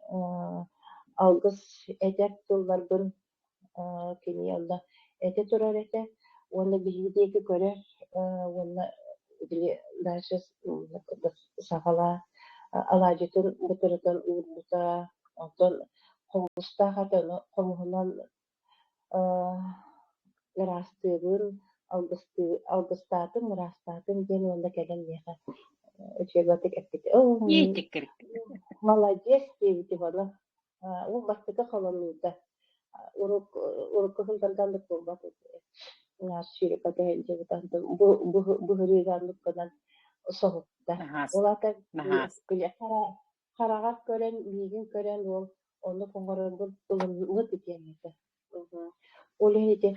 алгыс этэр тылларбын кини онно этэ турар этэ уонна биһиги диэки көрөр уонна били дальше саҕалаа алаадьытын бытырытан уурбута, онтон хомустаах этэ, ону хомуһунан ыраастыыбын, алгыстаатым, ыраастаатым диэн уонна кэлэн миэхэ үчүгэйдик эппитэ. Молодец диэбитим ону. Ол бастакы холонуута. Урукку сылларга оннук буолбат этэ. Сүүрүккэ сылдьыбыт бу бу ырыыга оннук гынан соһутта. Наһаас, Ол аата наһаас. били хараҕар көрөн, миигин көрөн уол оннук оҥорорбун ылыммыт диэн этэ. Ол иһин ити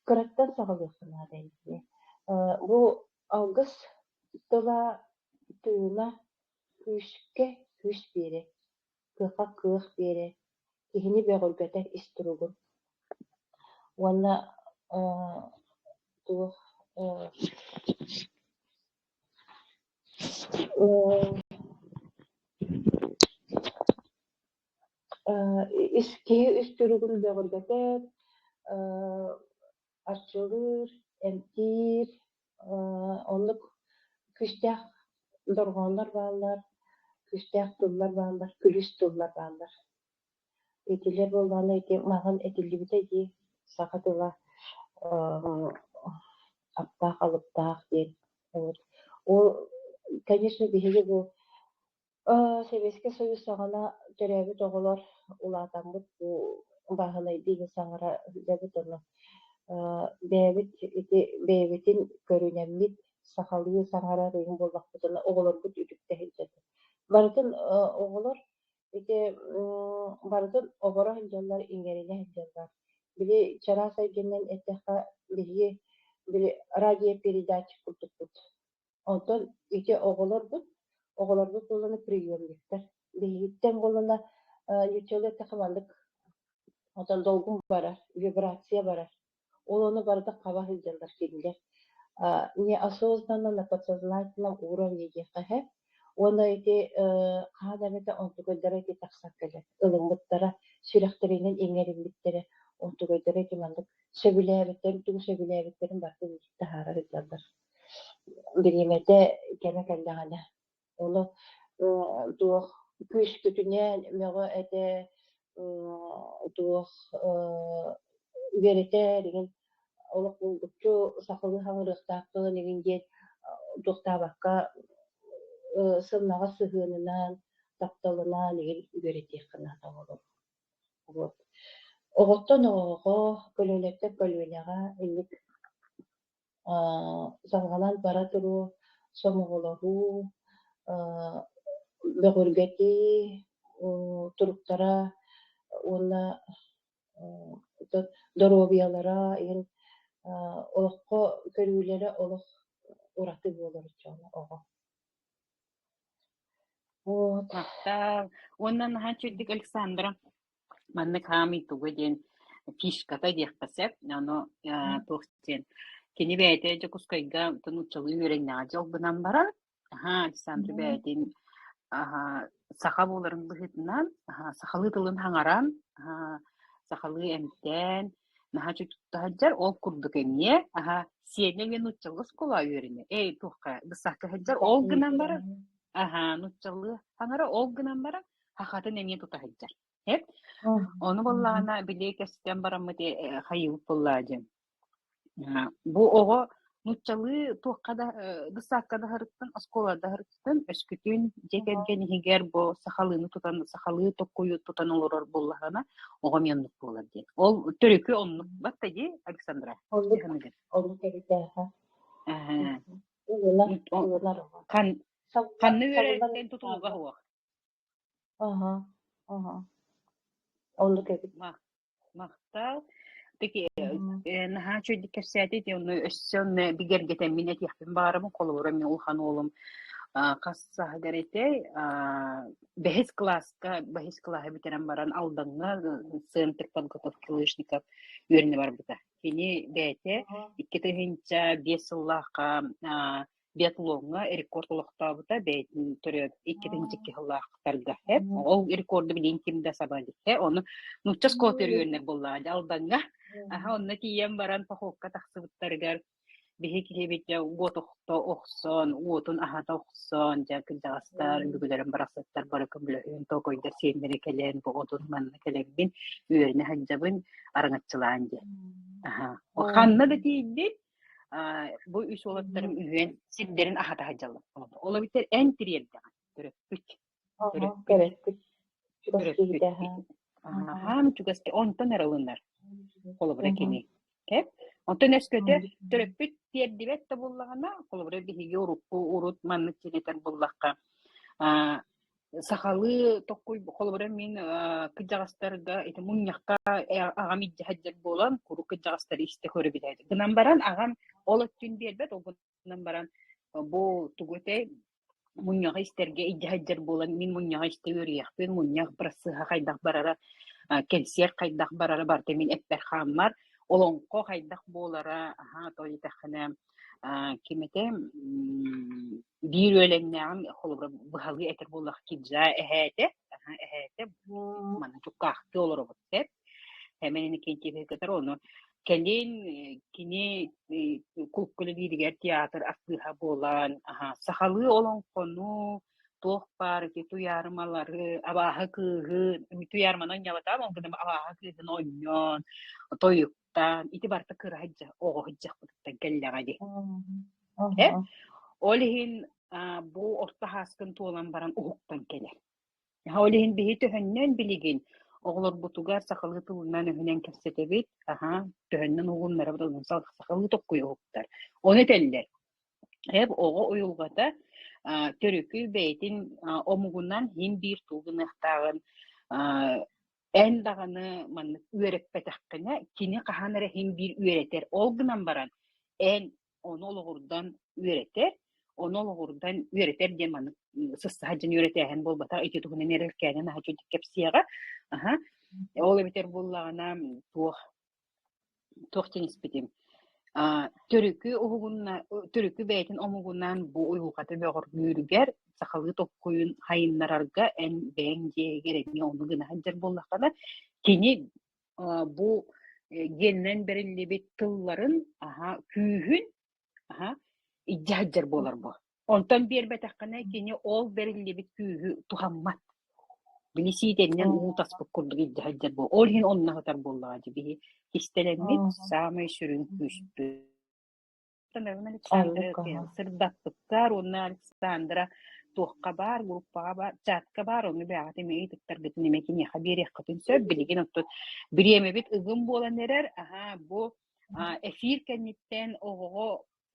кыраттан саҕалыахха наада ини. Бу алгыс тыла тыына күүскэ күүс биэрэр. Кыахха кыах биэрэр, киһини бөҕөргөтөр ис туругун уонна туох ис киһи ис туругун бөҕөргөтөр, арчылыыр, эмтиир, оннук күүстээх дорҕооннор бааллар, күүстээх тыллар бааллар, күлүс тыллар бааллар. Итилэр буоллаҕына ити маҕан этиллибитэ дии, саха тыла аптаах алыптаах диэн. Вот. Ол, конечно, биһиги бу Сэбиэскэй Союз саҕана төрөөбүт оҕолор улаатаммыт бу бааһынайдыы иһин саҥара сылдьабыт ону бэйэбит ити бэйэбитин көрүнэммит сахалыы саҥарар иһин буоллахпытына оҕолорбут үтүктэ сылдьаллар. Барытын оҕолор ити барытын оҕоро сылдьаллар, иҥэринэ сылдьаллар. Били чараас эйгэнэн эттэххэ биһиги били радиопередатчик курдукпут. Онтон ити оҕолорбут, оҕолорбут буоллана приемниктар. Биһигиттэн буоллана ньуччалыы эттэххэ маннык оттон долгун барар, вибрация барар. Ол ону барыта хаба сылдьаллар кинилэр. Неосознанно на подсознательном уровне диэххэ сөп. Уонна ити хаһан эмэтэ онтукайдара ити тахсан кэлэр. Ылыммыттара, сүрэхтэринэн иҥэриммиттэрэ, онтукайдара ити маннык сөбүлээбиттэрин, тугу сөбүлээбиттэрин барытын таһаара сылдьаллар. Бириэмэтэ кэмэ кэллэҕинэ ону туох күүскүтүнэн мөҕө-этэ туох үөрэтэр игин олох булгуччу сахалыы хаҥырыахтааххын игин диэн туохтаабакка сымнаҕас сыһыанынан, тапталынан игин үөрэтиэххэ наада оҕолору. Вот. Оҕоттон оҕоҕо, көлүөнэттэн көлүөнэҕэ инник салҕанан бара туруо, сомоҕолоһуу, бөҕөргөтүү туруктара уонна доруобуйалара иһин олоххо көрүүлэрэ олох ураты буолар дьон оҕо. Вот. Махтал. Уонна наһаа үчүгдүк Александра Маннык хаамыы туга диэн фишката диэххэ сөп. Ону туох диэн кини бэйэтэ Дьокуускайга нууччалыы үөрэннэҕэ дьол гынан баран, аһаа Александр бэйэтин аһаа саха буоларын быһыытынан аһаа сахалыы тылын хаҥаран, аһаа сахалыы эмтээн наһаа үчүгэй тутта сылдьар. Ол курдук эмиэ аһаа сиэнэ эмиэ нууччалыы оскуолаҕа үөрэнэр. Эй туохха бысаакка сылдьар. Ол гынан баран аһаа нууччалыы хаҥара ол гынан баран хахатын эмиэ тута сылдьар. Эп. Ону буоллаҕына били кэпсэтэн бараммыт хайыыбыт буоллаа диэн. Бу оҕо Нууччалыы туохха да десакка да һырыттын, оскуола да һырыттын, өскүтүн дьиэ кэргэн иһигэр бу сахалыыны тутан, сахалыы токкуйу тутан олорор буоллаҕына, оҕом оннук буолар диэн. Ол төрүкү оннук батта дии, Александра? Оннук, оннук эбит ээ. Ылынар, ылынар оҕо. Ханна үөрэриттэн тутулуга суох. Аха, аха. Оннук эбит. Махтал. Таки наһаа үчүгэйдик кэпсээтит, онно өссө онно бигэргэтэммин этиэхпин баҕарабын. Холобура, мин улахан уолум хас сааһыгар этэй, бэһис кылааска, бэһис кылааһы бүтэрэн баран Алдаҥҥа Центр подготовки лыжников үөрэнэ барбыта. Кини бэйэтэ 2005 сыллаахха биатлоҥҥа рекорд олохтообута бэйэтин төрөөбүт иккитинчи сыллаахтарга ол рекорду билигин ким да саба илик ону нуучча оскуолатыгар үөрэнэр буоллаҕа дьэ Алдаҥҥа аха онно тиийэн баран походка тахсыбыттарыгар биһи киһибит дьэ уот охто охсон уотун аһата охсон дьэ кырдьаҕастар үбүгүлэрин барахсаттар бары көмөлөһөн тоокойдор сиэннэрэ кэлэн бу отун манна кэлэммин үөрэнэ сылдьабын араҥаччылаан диэн аха ханна да тиийдин бу үс уолаттарым үһүөн сирдэрин аһата сылдьаллар. Ол эбэтэр эн тириэрдэҕин төрөппүт. Төрөппүт. Төрөппүт. Аһаам чугас онтон эрэ ылынар. Холобура кини. Кэп. Онтон өскөтө төрөппүт тиэрдибэт да буоллаҕына, холобура биһиги урукку урут маннык тириэтэр буллахха, Сахалыы токкуй холобура мин кырдьаҕастарга ити мунньахха аҕам илдьэ сылдьар буолан куруук кырдьаҕастары истэ көрө билээт. Гынан баран аҕам ол өттүн биэрбэт, ол гынан баран бу тугу этэй мунньаҕы истэргэ илдьэ сылдьар буолан мин мунньаҕы истэ үөрүйэхпин, мунньах бырассыаһа хайдах барара, кэнсиэр хайдах барара барыта мин эппэр-хааммар, олоҥхо хайдах буолара, аһаа тоҕо диэтэххинэ ким этэ биир үөлэннээҕим холобура быһалыы этэр буоллах киджа эһээтэ эһээтэ манна чуккаахтыы олоробут эт Эмэн Иннокентьевиһы кытары ону кэлин кини кулукка үлэлииригэр театр артыыһа буолан сахалыы олоҥхону туох баар ити туйаарымалары абааһы кыыһын туйаарыманы оонньообатаҕым ол гынан абааһы кыыһын оонньоон тойук ити барыта кыра сылдьа оҕо сылдьахпытыттан кэллэҕэ дии. Э? Ол иһин бу орто һааскын туолан баран уһуктан кэлэр. Ол иһин биһи төһөннөн билигин оҕолорбутугар сахалыы тылынан-өһүнэн кэпсэтэбит, аһа, төһөннөн уһугуннарабыт, онон сахалыы токкуй уһуктар. Ону этэллэр. Эп оҕо уйулҕата төрүкү бэйэтин омугунан иһин биир тыл гыныахтааҕын Эн даҕаны маннык үөрэппэтэххинэ, кини хаһан эрэ иһин биир үөрэтэр. Ол гынан баран, эн ону олоҕурдан үөрэтэр, ону олоҕурдан үөрэтэр диэн маннык сыстаһа дьон үөрэтээһин буолбатах, ити туһунан эрэлкээнэн аһа дьон кэпсиэҕэ. Аһа. Ол эбэтэр буоллаҕына туох туох диэн испитим төрүкү уһугунна төрүкү бэйэтин омугунан бу уйулҕата бөҕөргүүрүгэр сахалыы толкуйун хайыннарарга эн бэйэҥ дьиэгэр эмиэ ону гына сылдьар буоллаххына кини бу генинэн бэриллибит тылларын аһа күүһүн Аһа, илдьэ сылдьар буолар буо. Онтон биэрбэтэххинэ кини ол бэриллибит күүһү туһаммат. Били сиитэннэн уу таспыт курдук илдьэ сылдьар буол. Ол иһин онно сытар буоллаҕа дии биһи кистэлэммит саамай сүрүн күүспүт. Александра сырдаппыттар уонна Александра туохха баар, группаҕа баар, чатка баар, ону бэйэҕит эмиэ ыйытыктаргытын эмиэ киниэхэ биэриэххитин сөп. Билигин оттон бириэмэбит ыгым буолан эрэр. Аһаа, бу Эфир кэнниттэн оҕоҕо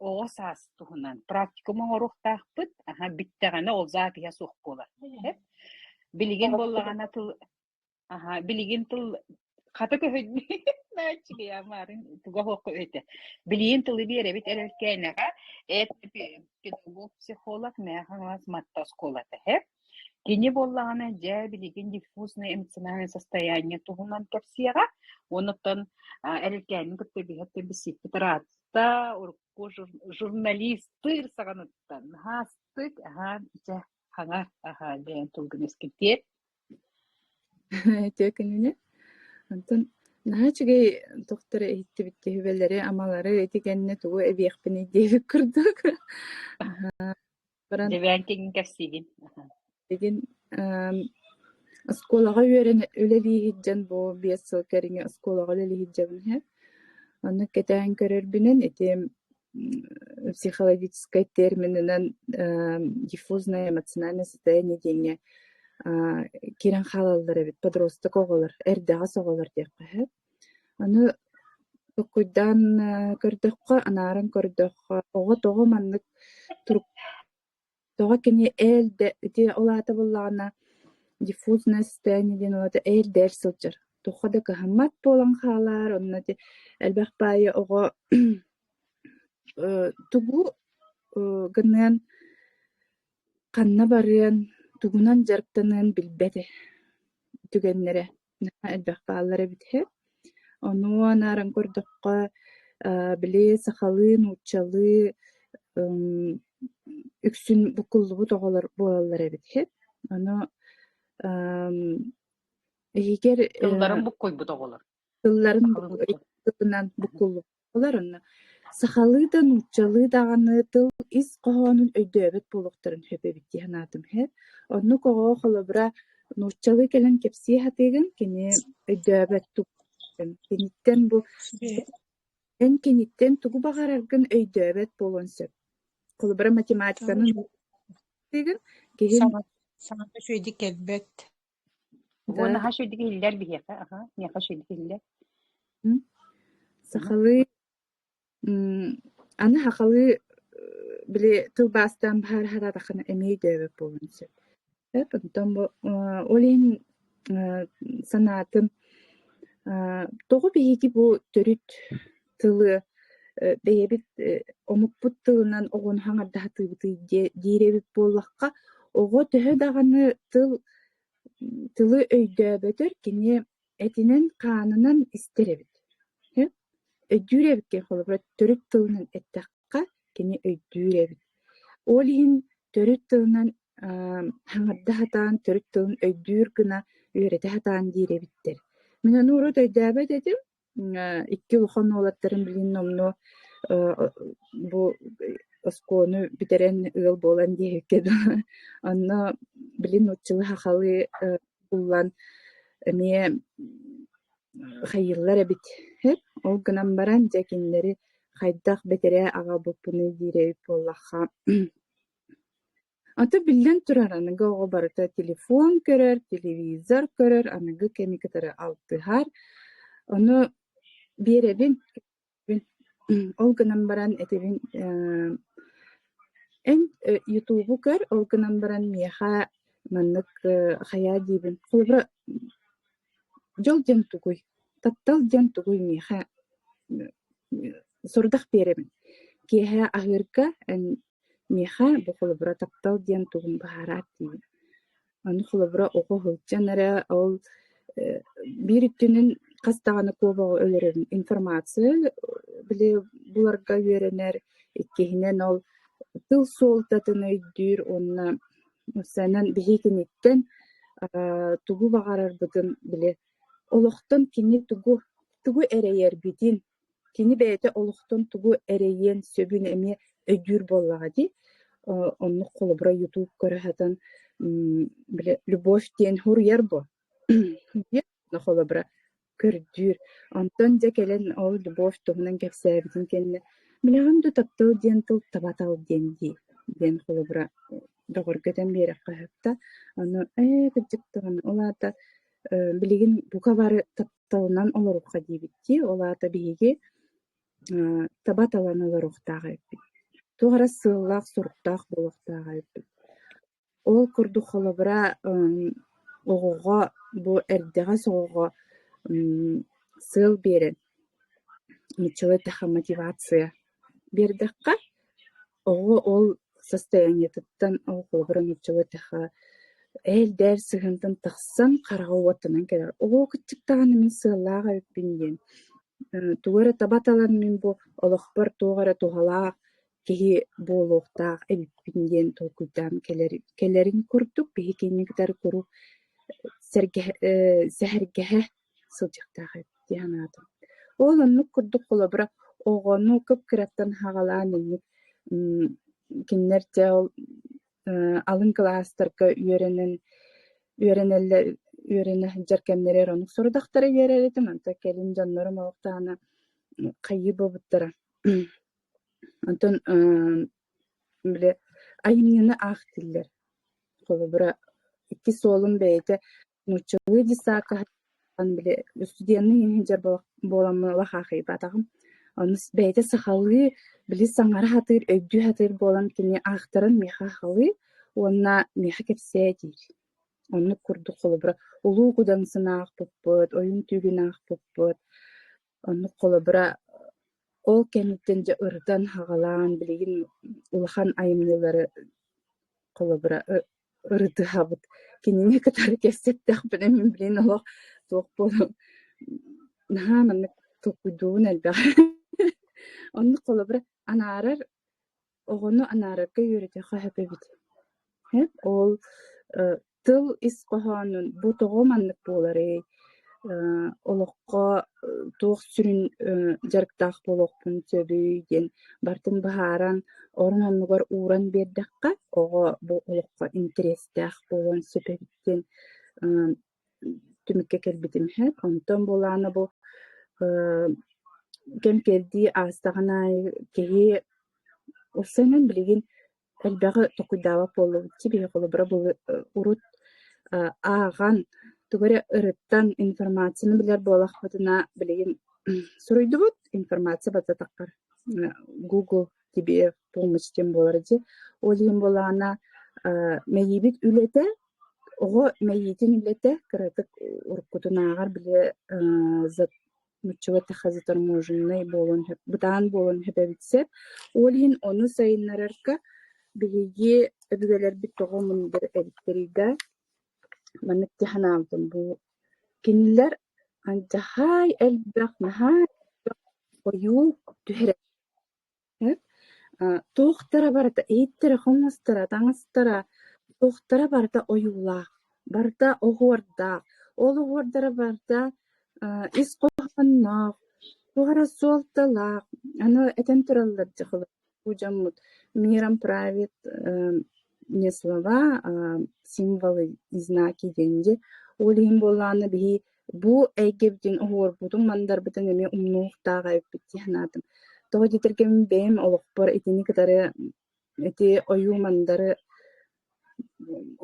оҕо саас туһунан практикум оҥоруохтаахпыт. Аһа, бүттэҕинэ ол запиһа суох буолар. Билигин буоллаҕына тыл аһа, билигин тыл хата көһүннү амарын туга суохха этэ. Билигин тылы биэрэбит эрэлкээнэҕэ эт педагог психолог Мэҥэ Хаҥалас Матта оскуолата һэ. Кини буоллаҕына дьэ билигин диффузнай эмоциональное состояние туһунан кэпсиэҕэ. Онуттан Эрилкээнин кытта биһиэхэ билсиппит ыраатта, урукку журналистыыр саҕаныттан наһаастык аһаан ичэ хаҥа аһаа диэн тылгын эскитиэр. Үтүө күнүнэн. Онтон наһаа үчүгэй тохтор иһиттибит түһүбэлэри, амалары ити кэннэ тугу эбиэхпиний диэбит курдук. Баран Дьэбээн киҥин кэпсиигин. Билигин оскуолаҕа үөрэнэ үлэлии сылдьан бу 5 сыл кэриҥэ оскуолаҕа үлэлии сылдьабын иһэ. Онно кэтээн көрөрбүнэн ити психологическай термининэн диффузное эмоциональное состояние диэҥҥэ киирэн хаалаллар эбит подросток оҕолор, эрдэҕэс оҕолор диэххэ сөп. Аны толкуйдаан көрдөххө, анааран көрдөххө, оҕо тоҕо маннык турук тоҕо кини ээл-дэ ити ол аата буоллаҕына диффузное состояние диэн ол аата ээл-дээл сылдьар. Туохха да кыһаммат буолан хаалар, онно ити элбэх баайы оҕо тугу гыныан, ханна барыан, тугунан дьарыктаныан билбэт түгэннэрэ наһаа элбэх бааллар эбит үһү. Ону анааран көрдөххө, били сахалыы, нууччалыы үксүн буккуллубут оҕолор буолаллар эбит үһү. Ону иһигэр Тылларын буккуйбут оҕолор. Тылларын Сахалыы тылынан буккуллубут оҕолор онно сахалыы да, нууччалыы даҕаны тыл ис хоһоонун өйдөөбөт буолуохтарын сөп эбит дии санаатым иһэ. Оннук оҕо холобура нууччалыы кэлэн кэпсии сатыыгын, кини өйдөөбөт киниттэн бу эн киниттэн тугу баҕараргын өйдөөбөт буолуон сөп. Холобура математиканы киһи Саҥата үчүгэйдик кэлбэт. Бу наһаа үчүгэйдик иһиллэр биһиэхэ, аха, миэхэ үчүгэйдик иһиллэр. Сахалыы аны сахалыы били тылбаастаан баһаар сатаатаххына эмиэ өйдөөбөт буолуон сөп. Онтон бу ол иһин санаатым тоҕо биһиги бу төрүт тылы бэйэбит омукпут тылынан оҕону хаҥардаһатыыбытый диир эбит буоллахха, оҕо төһө даҕаны тыл тылы өйдөөбөтөр кини этинэн-хаанынан истэр эбит. Өйдүүр эбиккин холобура төрүт тылынан эттэххэ кини өйдүүр эбит. Ол иһин төрүт тылынан хаҥарда сатаан төрүт тылын өйдүүр гына үөрэтэ сатаан диир эбиттэр. Мин ону урут өйдөөбөт этим. Икки улахан уолаттарым билигин номнуо бу оскуоланы бүтэрэн ыал буолан диэбиккэ дылы. Онно билин нууччалыы сахалыы буллан эмиэ хайыыллар эбит. Ол гынан баран дьэ кинилэри хайдах бэтэрээ аҕалбыппыный диир эбит буоллахха Ата биллэн турар, аныгы оҕо барыта телефон көрөр, телевизор көрөр, аныгы кэми кытары алтыһар. Ону биэрэбин, ол гынан баран этэбин эн ютубу көр, ол гынан баран миэхэ маннык хайаа диибин. Холобура, дьол диэн тугуй? Таптал диэн тугуй миэхэ сорудах биэрэбин. Киэһэ аһыырга эн Миэхэ бу холобура таптал диэн тугун быһаараат диибин. Аны холобура оҕо сылдьан эрэ ол биир өттүнэн хас даҕаны куобаҕы өлөрөрүн информация били буларга үөрэнэр, иккиһинэн ол тыл суолтатын өйдүүр уонна үсүһүнэн биһиги киниттэн тугу баҕарарбытын били олохтон кини тугу тугу эрэйэрбитин Кини бэйэтэ олохтон тугу эрэйиэн сөбүн эмиэ өйдүүр буоллаҕа дии. Оннук холобура ютуб көрө сатан били любовь диэн суруйар буо. Холобура көрдүүр. Онтон дьэ кэлэн ол любовь туһунан кэпсээбитин кэннэ билэҕин дуу таптал диэн тыл табатал диэн дии диэн холобура бөҕөргөтөн биэрэххэ сөп да. Ону ээ кырдьык даҕаны ол аата билигин бука бары тапталынан олоруохха диэбит дии. Ол аата биһиги таба талан олоруохтаах эбиппит. Туох эрэ сыаллаах-соруктаах буолуохтаах эбиппит. Ол курдук холобура оҕоҕо бу эрдэҕэс оҕоҕо сыал биэрэн, нууччалыы эттэххэ мотивация биэрдэххэ, оҕо ол состояниетыттан ол холобура нууччалыы эттэххэ ээл-дээл сыһыантан тахсан хараҕа уоттанан кэлэр. Оо, кыччык даҕаны мин сыаллаах эбиппин диэн. Тугу эрэ таба талан мин бу олохпор туох эрэ туһалаах киһи буолуохтаах эбиппин диэн толкуйдаан кэлэр кэлэрин курдук биһи кинини кытары куруук сэргэһэ сэһэргэһэ сылдьыахтаах эбит дии санаатым. Ол оннук курдук холобура оҕону кып-кыраттан саҕалаан инник кинилэр дьэ ол алын кылаастарга үөрэнэн үөрэнэллэр үөрэнэ сылдьар кэмнэригэр оннук сорудахтары биэрэр этим, онтон кэлин дьоннорум олох даҕаны хайыы буолбуттара. Онтон били айымньыны аах дииллэр. Холобура, иккис уолум бэйэтэ нууччалыы детсадка били студенныы иһин буоламмын олох аахайбатаҕым. Ону бэйэтэ сахалыы били саҥара сатыыр, өйдүү сатыыр буолан кини аахтаран миэхэ аахалыы уонна миэхэ кэпсээ диир. Оннук курдук холобура Улуу Кудаҥсын аахпыппыт, Ойуун түүлүн аахпыппыт. Оннук холобура ол кэнниттэн дьэ ырытан хаҕалаан билигин улахан айымньылары холобура ырытыһабыт. Кинини кытары кэпсэттэхпинэ мин билигин олох туох буолуом наһаа маннык толкуйдуубун элбэх. Оннук холобура анаарар оҕону анаарарга үөрэтиэххэ сөп эбит. Ол тыл ис хоһоонун бу тоҕо маннык буоларый, олоххо туох сүрүн дьарыктаах буолуохпун сөбүй диэн барытын быһааран, орун оннугар ууран биэрдэххэ, оҕо бу олоххо интэриэстээх буолуон сөп эбит диэн түмүккэ кэлбитим иһэр. Онтон буолаана бу кэм-кэрдии аастаҕын аайы киһи ылсыынан билигин элбэҕи толкуйдаабат буоллубут. Биһи холобура урут ааҕан тугу эрэ ырыттан информацияны билэр буоллахпытына билигин суруйдубут информация баттатаххар Google тебе помощь диэн буолар дии. Ол иһин буоллаҕына мэйиибит үлэтэ оҕо мэйиитин үлэтэ кыратык уруккутунааҕар били нууччалыы эттэххэ заторможеннай буолуон сөп, бытаан буолуон сөп эбит сөп. Ол иһин ону сайыннарарга биһиги өбүгэлэрбит тоҕо мындыр эбиттэрий да, маннык дии санаабытым бу кинилэр алдьархай элбэх наһаа элбэх ойуу түһэрэ Туохтара барыта иһиттэрэ, хомустара, таҥастара, туохтара барыта ойуулаах, барыта оһуордаах, ол оһуордара барыта ис хоһоонноох, туох эрэ суолталаах. Аны этэн тураллар дьэ бу дьоммут миром правит не слова, а символы и знаки диэн дии. Ол иһин буоллаҕына биһи бу эйгэбитин оһуорбутун-мандарбытын эмиэ умнуохтаах эбиппит дии санаатым. Тоҕо диэтэргэ мин бэйэм олохпор итини кытары ити ойуу-мандары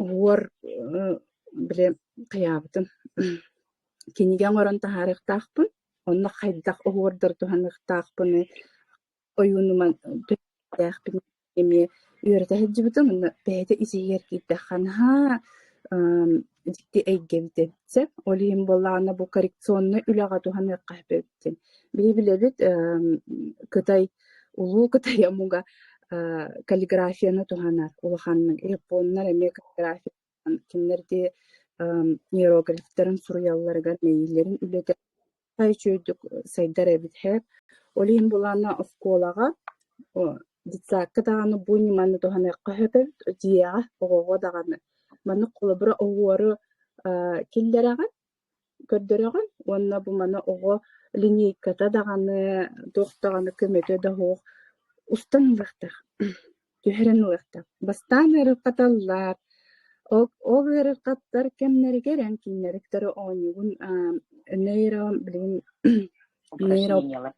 оһуор били хайаабытым кинигэ оҥорон таһаарыахтаахпын, онно хайдах оһуордары туһаныахтаахпыный, ойуунуман түһүөхтээхпин эмиэ үөрэтэ сылдьыбытым уонна бэйэтэ ис-иһигэр киирдэххэ наһаа дьикти эйгэ эбит эбит сөп. Ол иһин буоллаҕына бу коррекционнай үлэҕэ туһаныахха сөп эбит диэн. Биһи билэбит Кытай, улуу Кытай омуга каллиграфияны туһанар улаханнык. Японнар эмиэ каллиграфия кинилэр ити иероглифтарын суруйалларыгар мэйиилэрин үлэтэ үчүгэйдик сайдар эбит һээт. Ол иһин былаана оскуолаҕа, детсадка даҕаны бу ньыманы туһаныахха сөп эбит, дьиэҕэ, оҕоҕо даҕаны. Маннык холобура оһуору киллэрэҕин, көрдөрөҕүн уонна бу маны оҕо линейката даҕаны, туох даҕаны көмөтө да суох устан ылыахтаах, түһэрэн ылыахтаах. Бастаан ыарырҕаталлар, ол, ол ыарырҕаттар кэмнэригэр эн кинилэри кытары оонньуугун нейро билигин нейро Упражнениелар.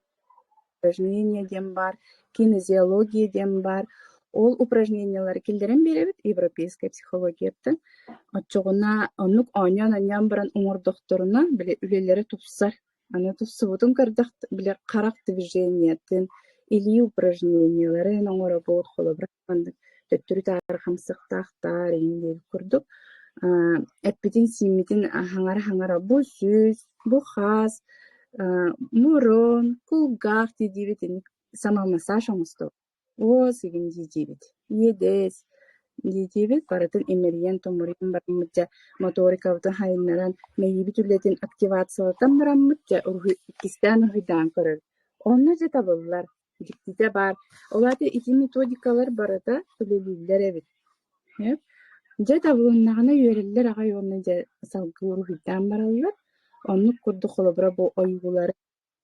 упражнение диэн баар, кинезиология диэн баар. Ол упражнениелары киллэрэн биэрэбит европейскай психологияттан. Оччоҕуна оннук оонньоон-оонньоон баран оҥордохторуна, били үлэлэрэ тупсар. Аны тупсубутун көрдөх, били харах движениетын, илии упражнениеларын оҥоробут, холобура маннык төттөрү-таары хамсыктаахтар иҥин диэбит курдук. Эппитин-сииммитин хаҥара-хаҥара бу сүүс, бу хаас, мурун, кулгаах дии-диибит инник самомассаж оҥостобут. Уос игин дии-диибит, иэдэс дии-диибит, барытын имэрийэн-томоруйан бараммыт дьэ моторикабытын хайыннаран, мэйиибит үлэтин активациялатан бараммыт дьэ уруһуй иккистээн уруһуйдаан көрөбүт. Онно дьэ табыллар, дьиктитэ баар. Ол аата ити методикалар барыта үлэлииллэр эбит. Дьэ табылыннаҕына үөрэллэр аҕай уонна дьэ салгыы уруһуйдаан бараллар. Оннук курдук холобура бу ойуулары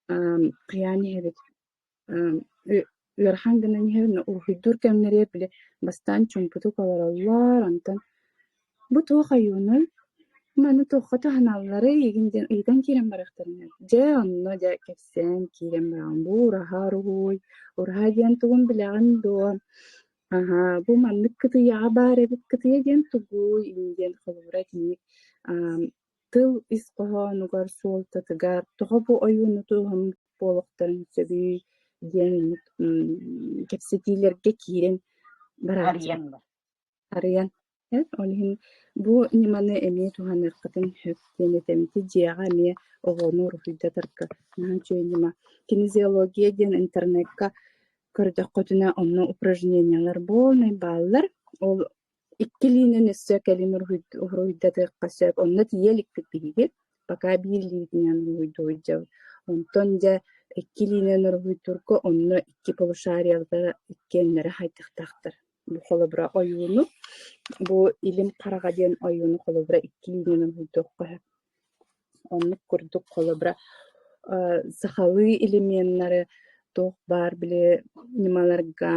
хайаан иһэбит ыарахан гынан иһэр уруһуйдуур кэмнэригэр били бастаан чуумпутук олороллор, онтон бу туох ойуунуй? Маны туохха туһаналларый игин диэн ыйытан киирэн барыахтарын сөп. Дьэ, онно дьэ кэпсээн киирэн бараҕын бу ураһа уруһуй, ураһа диэн тугун билэҕин дуо? Аһаа, бу маннык кытыйаҕа баар эбит кытыйа диэн тугуй диэн холобура итинник тыл ис хоһоонугар, суолтатыгар тоҕо бу ойууну туһаммыт буолуохтарын сөбүй диэн кэпсэтиилэргэ киирэн барааччыбыт. Арыйан бар. Арыйан. Ол иһин бу ньыманы эмиэ туһаныаххытын сөп диэн этэбин. Дьиэҕэ эмиэ оҕону уруһуйдатарга наһаа үчүгэй ньыма. Кинезиология диэн интернекка көрдөххүтүнэ онно упражнениелар буолнай бааллар. Ол икки илиинэн өссө кэлин уруһуйдатыахха сөп. Онно тиийэ иликпит биһиги. Пока биир илиитинэн уруһуйдуу сылдьабыт. Онтон дьэ икки илиинэн уруһуйдуурга онно икки полушариелара иккиэннэрэ хайдахтаахтар. Бу холобура ойууну, бу илим хараҕа диэн ойууну холобура икки илиинэн уруһуйдуохха сөп. Оннук курдук холобура сахалыы элеменнары туох баар били ньымаларга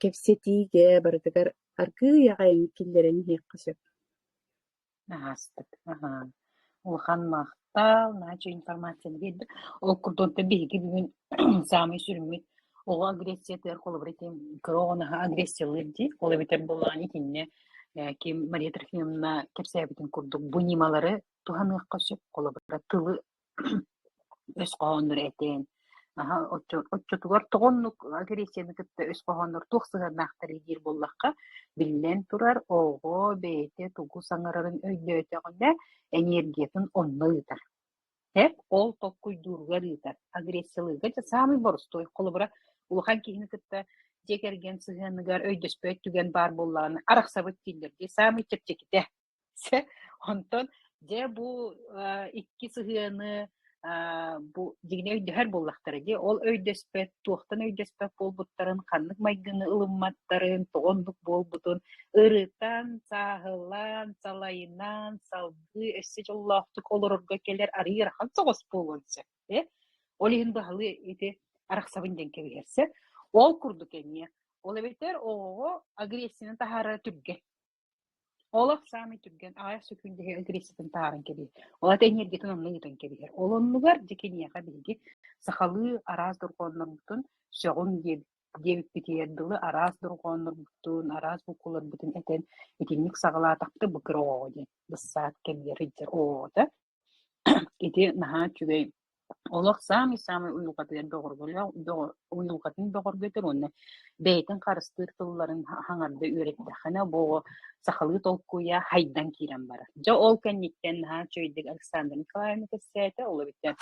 кэпсэтиигэ барытыгар аргыый аҕай киллэрэн иһиэххэ сөп. Аһаастык, аһаа. Улахан махтал, наһаа үчүгэй информацияны биэрдэ. Ол курдук онтон биһиги бүгүн саамай сүрүммүт оҕо агрессиятыгар холобура ити кыра оҕо наһаа агрессиялыыр дии. Ол эбэтэр буоллаҕына итиннэ ким Мария Трофимовна кэпсээбитин курдук бу ньымалары туһаныахха сөп. Холобура тылы өс хоһооннору этэн, аһа оччотугар тоҕо оннук агрессияны кытта өс хоһооннор туох сыһыаннаахтарый диир буоллахха, биллэн турар, оҕо бэйэтэ тугу саҥарарын өйдөөтөҕүнэ, энергиятын онно ыытар. Эп ол толкуйдууругар ыытар. Агрессиялыырга дьэ саамай боростуой. Холобура, улахан киһини кытта дьиэ кэргэн сыһыаныгар өйдөспөт түгэн баар буоллаҕына, арахсабыт дииллэр дии, саамай чэпчэкитэ. Онтон дьэ бу икки сыһыаны бу дьиҥинэ өйдөһөр буоллахтара дии. Ол өйдөспөт, туохтан өйдөспөт буолбуттарын, ханнык майгыны ылымматтарын, тоҕо оннук буолбутун ырытан, сааһылаан, салайынан, салгыы өссө дьоллоохтук олорорго кэлэр арыый ыарахан соҕус буолуон сөп. Э? Ол иһин быһалыы ити арахсабын диэн кэбиһэрсэ. Ол курдук эмиэ. Ол эбэтэр оҕоҕо агрессияны таһаарара түргэн. Олох саамай түргэн, аҕыйах сөкүүндэ иһигэр агрессиятын таһааран кэбиһэр. Ол аата энергиятын онно ыытан кэбиһэр. Ол оннугар дьэ киниэхэ биһиги сахалыы араас дорҕооннорбутун сөҕүҥ диэбиппитигэр дылы араас дорҕооннорбутун, араас букваларбытын этэн итинник саҕалаатахпыта бу кыра оҕоҕо диэн быссаат кэмигэр сылдьар оҕоҕо Ити наһаа үчүгэй олох саамай-саамай уйулҕатыгар уйулҕатын бөҕөргөтөр уонна бэйэтин харыстыыр тылларын хаҥарда үөрэттэххинэ бу оҕо сахалыы толкуйа хайдан киирэн барар. Дьэ ол кэнниттэн наһаа үчүгэйдик Александра Николаевна кэпсээтэ, ол эбэтэр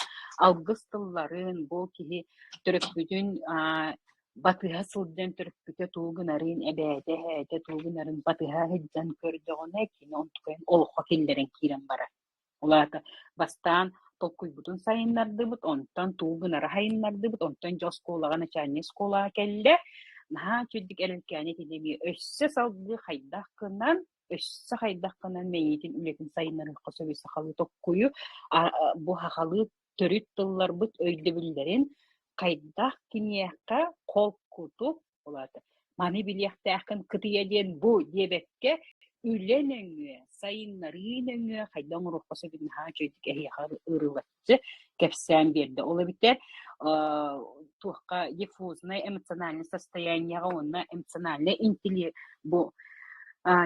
алгыс тылларын бу киһи төрөппүтүн батыһа сылдьан төрөппүтэ тугу гынарын, эбээтэ, эһээтэ тугу гынарын батыһа сылдьан көрдөҕүнэ кини онтукайын олоххо киллэрэн киирэн барар. Ол аата бастаан толкуйбутун сайыннардыбыт, онтон тугу гынары сайыннардыбыт, онтон дьэ оскуолаҕа начальнай оскуолаҕа кэллэ. Наһаа үчүгдүк эрэлкээни итини эмиэ өссө салгыы хайдах гынан, өссө хайдах гынан мэйиитин үлэтин сайыннарыахха сөбүй сахалыы толкуйу, бу сахалыы төрүт тылларбыт өйдөбүллэрин хайдах киниэхэ холкутук Ол аата маны билиэхтээххин кытыйа диэн бу диэбэккэ, үлэ нөҥүө, сайыннарыы нөҥүө хайдах оҥоруохха сөбүн наһаа үчүгэйдик эһиэхэ ырылаччы кэпсээн биэрдэ. Ол эбэтэр туохха диффузнай эмоциональное состояниеҕа уонна эмоциональный интеллект бу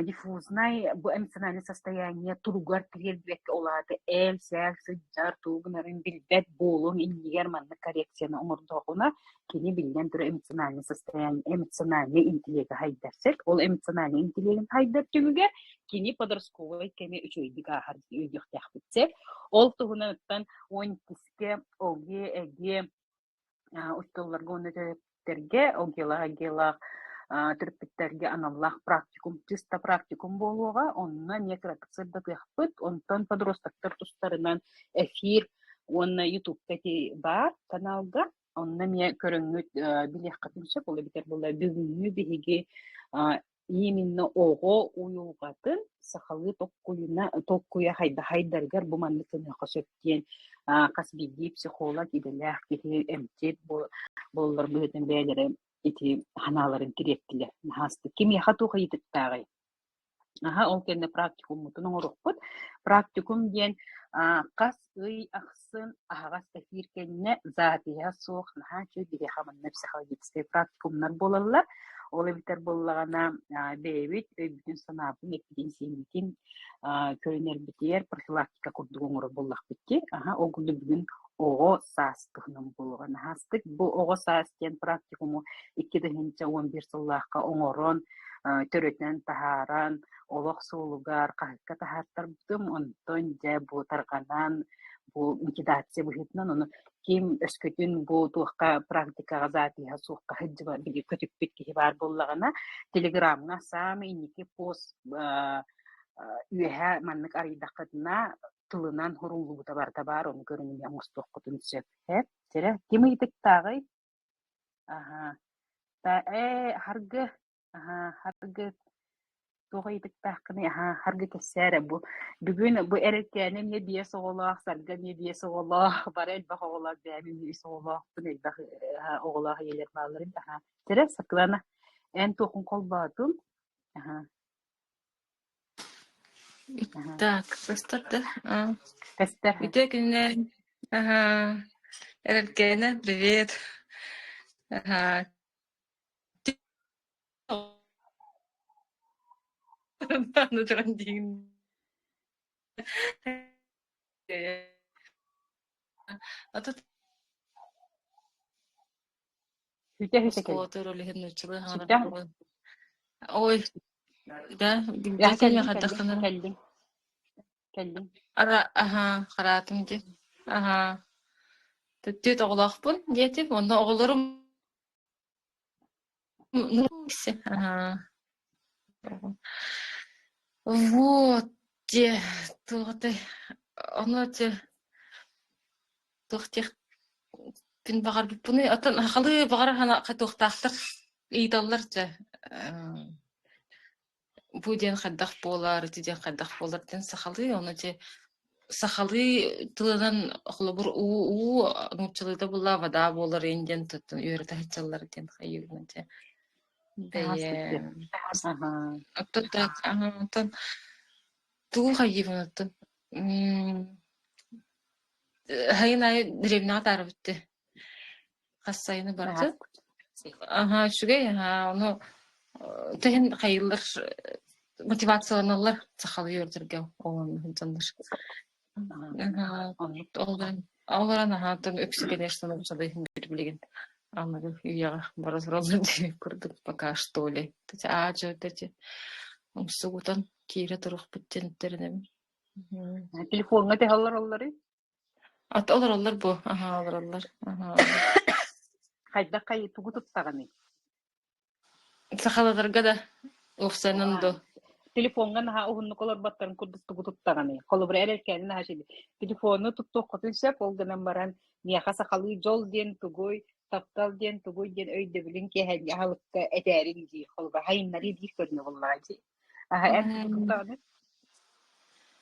диффузнай бу эмоциональное состояние туругар тириэрдибэккэ ол аата ээл-сээл сылдьар тугу гынарын билбэт буолуоҥ иннигэр маннык коррекцияны оҥордоҕуна кини биллэн турар эмоциональный состояние, эмоциональный интеллеги хайдар сөп. Ол эмоциональный интеллегин хайдар түмүгэр кини подростковай кэми үчүгэйдик ааһар диэн өйдүөхтээхпит сөп. Ол туһунан 12-скэ ОГЭ, ЭГЭ учууталларга уонна төрөппүттэргэ ОГЭлаах, ЭГЭлаах төрөппүттэргэ аналлаах практикум, чисто практикум буолуоҕа. Онно эмиэ кыратык сырдатыахпыт. Онтон подростоктар тустарынан эфир уонна Ютубка ити баар каналга Онно эмиэ көрөҥҥүт билиэххитин сөп, ол эбэтэр буолла бүгүҥҥү биһиги именно оҕо уйулҕатын сахалыы толкуйуна толкуйа хайдарыгар бу маннык гыныахха сөп диэн хас биирдии психолог идэлээх киһи эмчит буоллар быһыытын бэйэлэрэ ити санааларын тириэртилэр. Наһаа астык. Кимиэхэ туох ыйытыктааҕый? Аһа, ол кэннэ практикуммутун оҥоруохпут. Практикум диэн хас ый ахсын аһаҕас эфир кэннэ запиһа суох наһаа үчүгэй биһиэхэ манна психологическай практикумнар буолаллар. Ол эбэтэр буоллаҕына бэйэбит өйбүтүн-санаабытын, эппитин-сииммитин көрүнэрбитигэр профилактика курдук оҥорор буоллахпыт дии. Аһа, ол курдук бүгүн оҕо саас туһунан буолуоҕа. Наһаа астык. Бу оҕо саас диэн практикуму 2011 сыллаахха оҥорон, төрөтөн таһааран, олох суолугар хаһыакка таһаартарбытым. Онтон дьэ бу тарҕанан, бу ликвидация быһыытынан ону ким өскөтүн бу туохха практикаҕа запиһа суохха сылдьыба били көтүппүт киһи баар буоллаҕына, телеграмҥа саамай инники пост үөһэ маннык арыйдаххытына тылынан суруллубута барыта баар, ону көрөн эмиэ оҥостуоххутун сөп. Һэ, сэрэ, ким ыйытыктааҕый? Аһаа. Та ээ, Харгы, аһаа, Харгы туох ыйытыктааххыный? Аһаа, Харгы кэпсээ эрэ бу. Бүгүн бу эрэлкээнэ эмиэ биэс оҕолоох, Саргы эмиэ биэс оҕолоох, бары элбэх оҕолоох, бэйэм эмиэ үс оҕолоохпун, элбэх оҕолоох ийэлэр бааллар эбит. Аһаа. Сэрэ, Саргылана, эн туоххун холбоотуҥ? Аһаа. Аһаа. Так, көстөр да? А, Көстөр. Үтүө күнүнэн. Аһаа. Эрэлкээнэ, привет. Аһаа. Аны туран диигин. А тут Хүтэ-хүтэ кэллиҥ. оскуолатыгар ол иһин нууччалыы хаҥарар Сүрдээх буолан. Ой, да, Яа билбэтим кэллиҥ, хайдах кэллиҥ, гынарын. кэллиҥ, кэллиҥ. Ара, аһаа, хараатым дии. Аһаа. Түөрт оҕолоохпун диэтим, онно оҕолорум Аһаа. Вот, дьэ, туох этэй, ону дьэ, туох диэхпин баҕарбыппыный, оттон сахалыы баҕарар туохтаахтар ыйыталлар дьэ, бу диэн хайдах буолар, ити диэн хайдах буолар диэн сахалыы, ону дьэ сахалыы тылынан холобур уу уу нууччалыыта буолла вода буолар иин диэн туттан үөрэтэ сылдьаллар диэн хайыыбын дьэ Аһаас бэйэ кыттыах. Аһаа. оттон так оттон тугу хайыыбын оттон Сайын аайы дэриэбинэҕэ таарыбыт дии. Хас сайыны барда. Аһаас. Аһаа, үчүгэй, аһаа, ону тэһин хайыыллар мотивацияланаллар сахалыы үөрдэргэ оҕолорун сылдьаллар. Аһаа. Аһаа, Оннук. ол баран ол баран аһаа, оттон үксэ конечно нууччалыы билигин аныгы үйэҕэ бара тураллар диэн курдук пока что ли. Аа-дьуо эти умсугутан киирэ туруохпут диэн тэринэбин. Телефоҥҥа тэһэ олороллорүй? Ат олороллор буо, аһаа олороллор, аһаа. Хайдах хайы тугу туттаҕыный? Сахаларга да уопсайынан до. Телефоҥҥа наһаа уһуннук олорботторун курдук тугу туттаҕыный? Холобура, эрэлкээнин наһаа үчүгэй. Телефону туттуоххутун сөп, ол гынан баран миэхэ сахалыы дьол диэн тугуй, таптал диэн тугуй диэн өйдөбүлүн киэһээҥҥи аһылыкка этээриҥ дии. Холобура, хайыннарыы биир көрүҥэ буоллаҕа дии. Аһа, эн тугу туттаҕыный?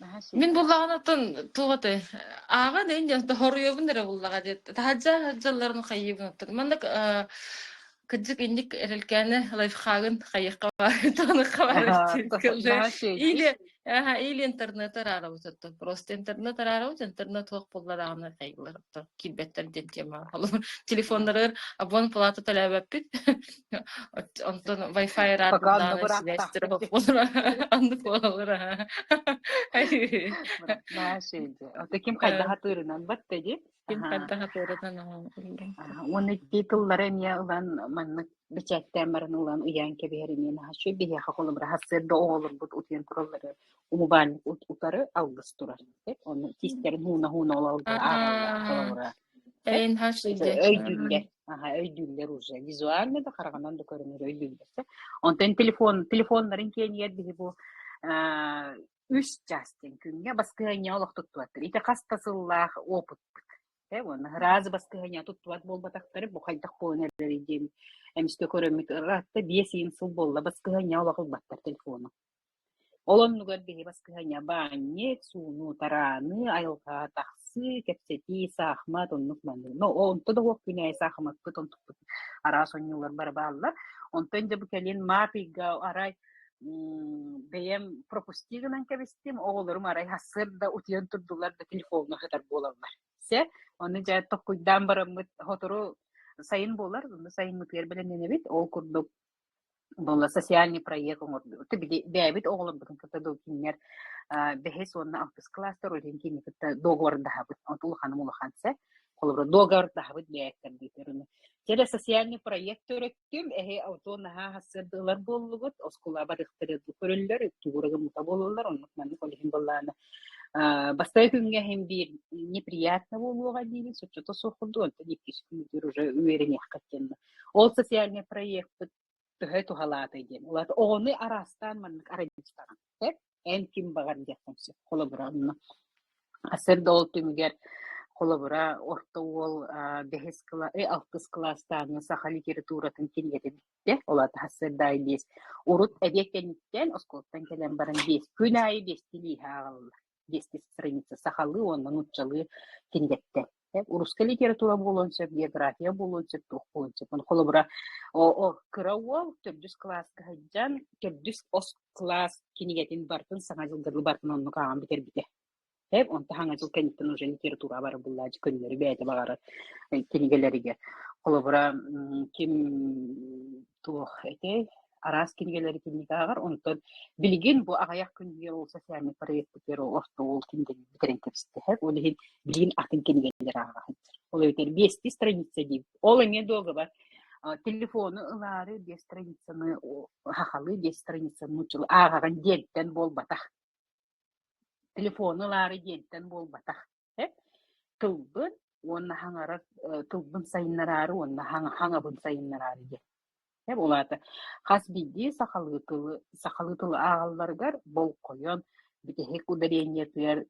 Наһаа Мин үчүгэй. буллаҕына оттон туох этэй, ааҕан иһин диэн хоруйабын эрэ буллаҕа диэт, таһырдьа сылдьалларын хайыыбын оттон. Маннык кырдьык инник эрэлкээни лайфхагын хайыахха баар, туһаныахха баар Аһаа, эбит наһаа үчүгэй. Или, аха, или интернет араарабыт оттон. Просто интернет араарабыт, интернет суох буолла даҕаны хайыылар оттон киирбэттэр диэн тема. Телефоннарыгар абонплата төлөөбөппүт. Онтон Wi-Fi Пока онно ыраатыннаҕына сибээстэрэ быраактаахпыт. буолара. Оннук буолаллара. Наһаа үчүгэй. Ото ким хайдах атыырынан батта дии. Ким Аһаа. хайдах атыырынан Уонна ити тыллары эмиэ ылан маннык бэчээттээн баран ылан ыйаан кэбиһэр эмиэ наһаа үчүгэй. Биһиэхэ холобура сарсыарда оҕолорбут утуйан тураллары умубаанньык утары алгыс турар. Онно тиистэрин һууна-һууна ол алгыһы ааҕаллар холобура. Эйин хашлыйде. Өйдүүллэр. Аха, өйдүүллэр уже. Визуально да хараҕынан да көрөнөр өйдүүллэр. Онтон телефон, телефоннарын киэнигэр биһи бу үс чаас диэн күҥҥэ баскыһыанньа олох туттубаттар. Ити хас да сыллаах опыппыт. Уонна ыраас баскыһыанньа туттубат буолбатахтары бу хайдах буолан эрэрий диэн эмискэ көрөммүт ыраатта 5 сыл буолла баскыһыанньа олох ылбаттар телефону. Ол оннугар биһи баскыһыанньа баанньык, суунуу-тарааныы, айылҕаҕа тахсыы, кэпсэтии, саахымат оннук маннык. Но онто да суох күн аайы саахымаппыт, онтукпут араас оонньуулар бары бааллар. Онтон дьэ бу кэлин маат ыйга арай Бэйэм пропусти гынан кэбистим, оҕолорум арай сарсыарда утуйан турдулар да телефоҥҥа сытар буолаллар. Сэ, ону дьэ токкуйдаан бараммыт сотору сайын буолар, онно сайыммытыгар бэлэмнэнэбит. Ол курдук буолла социальный проект оҥордубут. Били бэйэбит оҕолорбутун кытта кинилэр бэһис уонна алтыс кылаастар ол иһин кинини кытта договордаһабыт. Онтон улаханым улахан сэ. Холобура, договордаһабыт бэйэттэрбитигэр. Чэ социальный проект төрөттүм, эһи ото наһаа сарсыарда ылар буоллугут, оскуола барыахтара көрөллөр, тугура гыммыта буолаллар, оннук маннык ол иһин буоллаҕына бастакы күҥҥэ иһин биир неприятно буолуоҕа диибин, соччото суох курдук, онтон иккис күнүгэр уже үөрэниэххэ диэн. Ол социальный проекпыт төһө туһалаатай диэн. Улаат оҕону араастаан маннык арайдыстаҕын. Эн ким баҕар диэххин сөп. Холобура, онно сарсыарда ол түмүгэр холобура орто уол бэһис кыла алтыс кылаастааҥҥы саха литературатын кинигэтэ бүттэ. Ол аата сарсыарда аайы биэс. Урут эбиэт кэнниттэн оскуолаттан кэлэн баран биэс күн аайы биэстии лииһэ ааҕаллар. 200 страница сахалыы уонна нууччалыы кинигэттэн. Русская литература буолуон сөп, география буолуон сөп, туох буолуон сөп. Холобура, о, кыра уол төрдүс кылааска сылдьан, төрдүс ос кылаас кинигэтин барытын саҥа дьылга барытын оннук ааҕан бүтэрбитэ. Эп, онто саҥа дьыл кэнниттэн уже литература бары буллаачы көннөрү бэйэтэ баҕарар кинигэлэригэр. Холобура, ким туох этэй араас кинигэлэри кинигэ ааҕар. Онтон билигин бу аҕыйах күн иһигэр ол социальный проекпытыгар орто ол кинигэни бүтэрэн кэбистэһэр. Ол иһин билигин атын кинигэлэр ааҕа сылдьар. Ол эбэтэр биэстии страница диибит. Ол эмиэ дуогабар телефону ылаары биэс страницаны хахалыы биэс страницаны нууччалыы ааҕаҕын диэнтэн буолбатах. Телефону ылаары диэнтэн буолбатах. Тылбын уонна хаҥарар тылбын сайыннараары уонна хаҥабын сайыннараары диэн. Ол аата хас биирдии сахалыы тылы сахалыы тылы ааҕалларыгар болҕойон бүтэһик ударениетыгар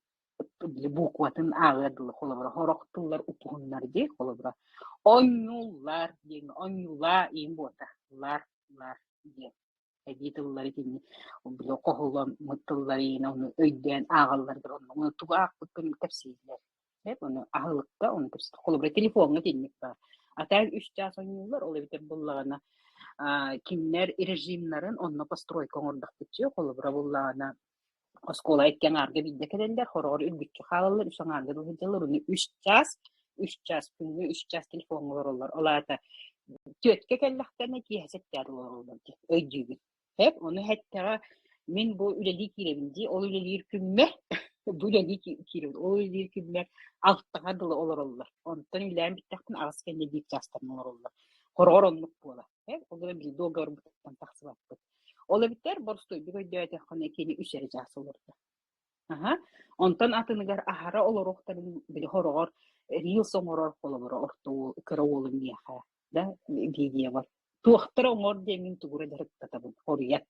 букватын ааҕыар дылы холобура сорох тыллар уппуһуннар дии холобура онньууллар диэн онньуулаа иин буота лар лар диэн эбии тыллары итинник били хоһулламмыт тыллары ону өйдөөн ааҕалларыгар онно тугу аахпыккын кэпсииллэр. Ону аһылыкка ону кэпсиир. Холобура телефоҥҥа итинник баар. А так үс чаас оонньууллар, ол эбэтэр буоллаҕына кинилэр режимнарын онно постройка оҥордохпут холобура буоллаҕына оскуола икки аҥаарга биирдэ кэлэллэр, хороҕор үргүччү хаалаллар, үс аҥаарга дылы сылдьаллар, ону үс чаас, үс чаас күҥҥэ үс чаас телефоҥҥа олороллор. Ол аата түөткэ кэллэхтэринэ киэһэ сэттэҕэ дылы олороллор диэн өйдүүбүн. Сөп, ону сэттэҕэ мин бу үлэлии киирэбин дии, ол үлэлиир күммэр бу үлэлии киирэбин, ол үлэлиир күммэр алтаҕа дылы олороллор. Онтон үлэлээн бүттэхпинэ аҕыс кэннэ биир чаастан олороллор. Хороҕор оннук буолар. Ол гынан биир дуогабарбытыттан тахсыбаппыт. Ол эбэтэр боростуойдук өйдөөтөххүнэ кини үс эрэ чаас олордо. Аһа. Онтон атыныгар аһара олоруохтарын били хороҕор рилс оҥорор холобура орто уол кыра уолум миэхэ да видеобар туохтара оҥор диэммин тугу эрэ дьарыктатабын хоруйан.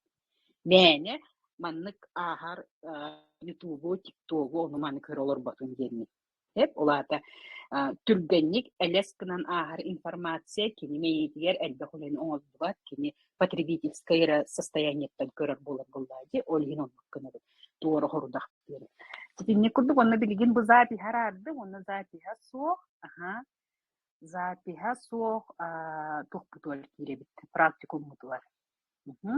Мээнэ маннык ааһар ютубу, тиктогу ону маны көрө олорботун диэммин. Сөп, ол аата түргэнник элэс гынан ааһар информация кини мэйиитигэр элбэх үлэни оҥордубат, кини потребительскай эрэ состояниеттан көрөр буолар буоллаа дии, ол иһин оннук гынабыт, туора хорудах диэн. Итинник курдук уонна билигин бу запиһа араардым, уонна запиһа суох, аха, запиһа суох туохпутугар киирэбит, практикуммутугар.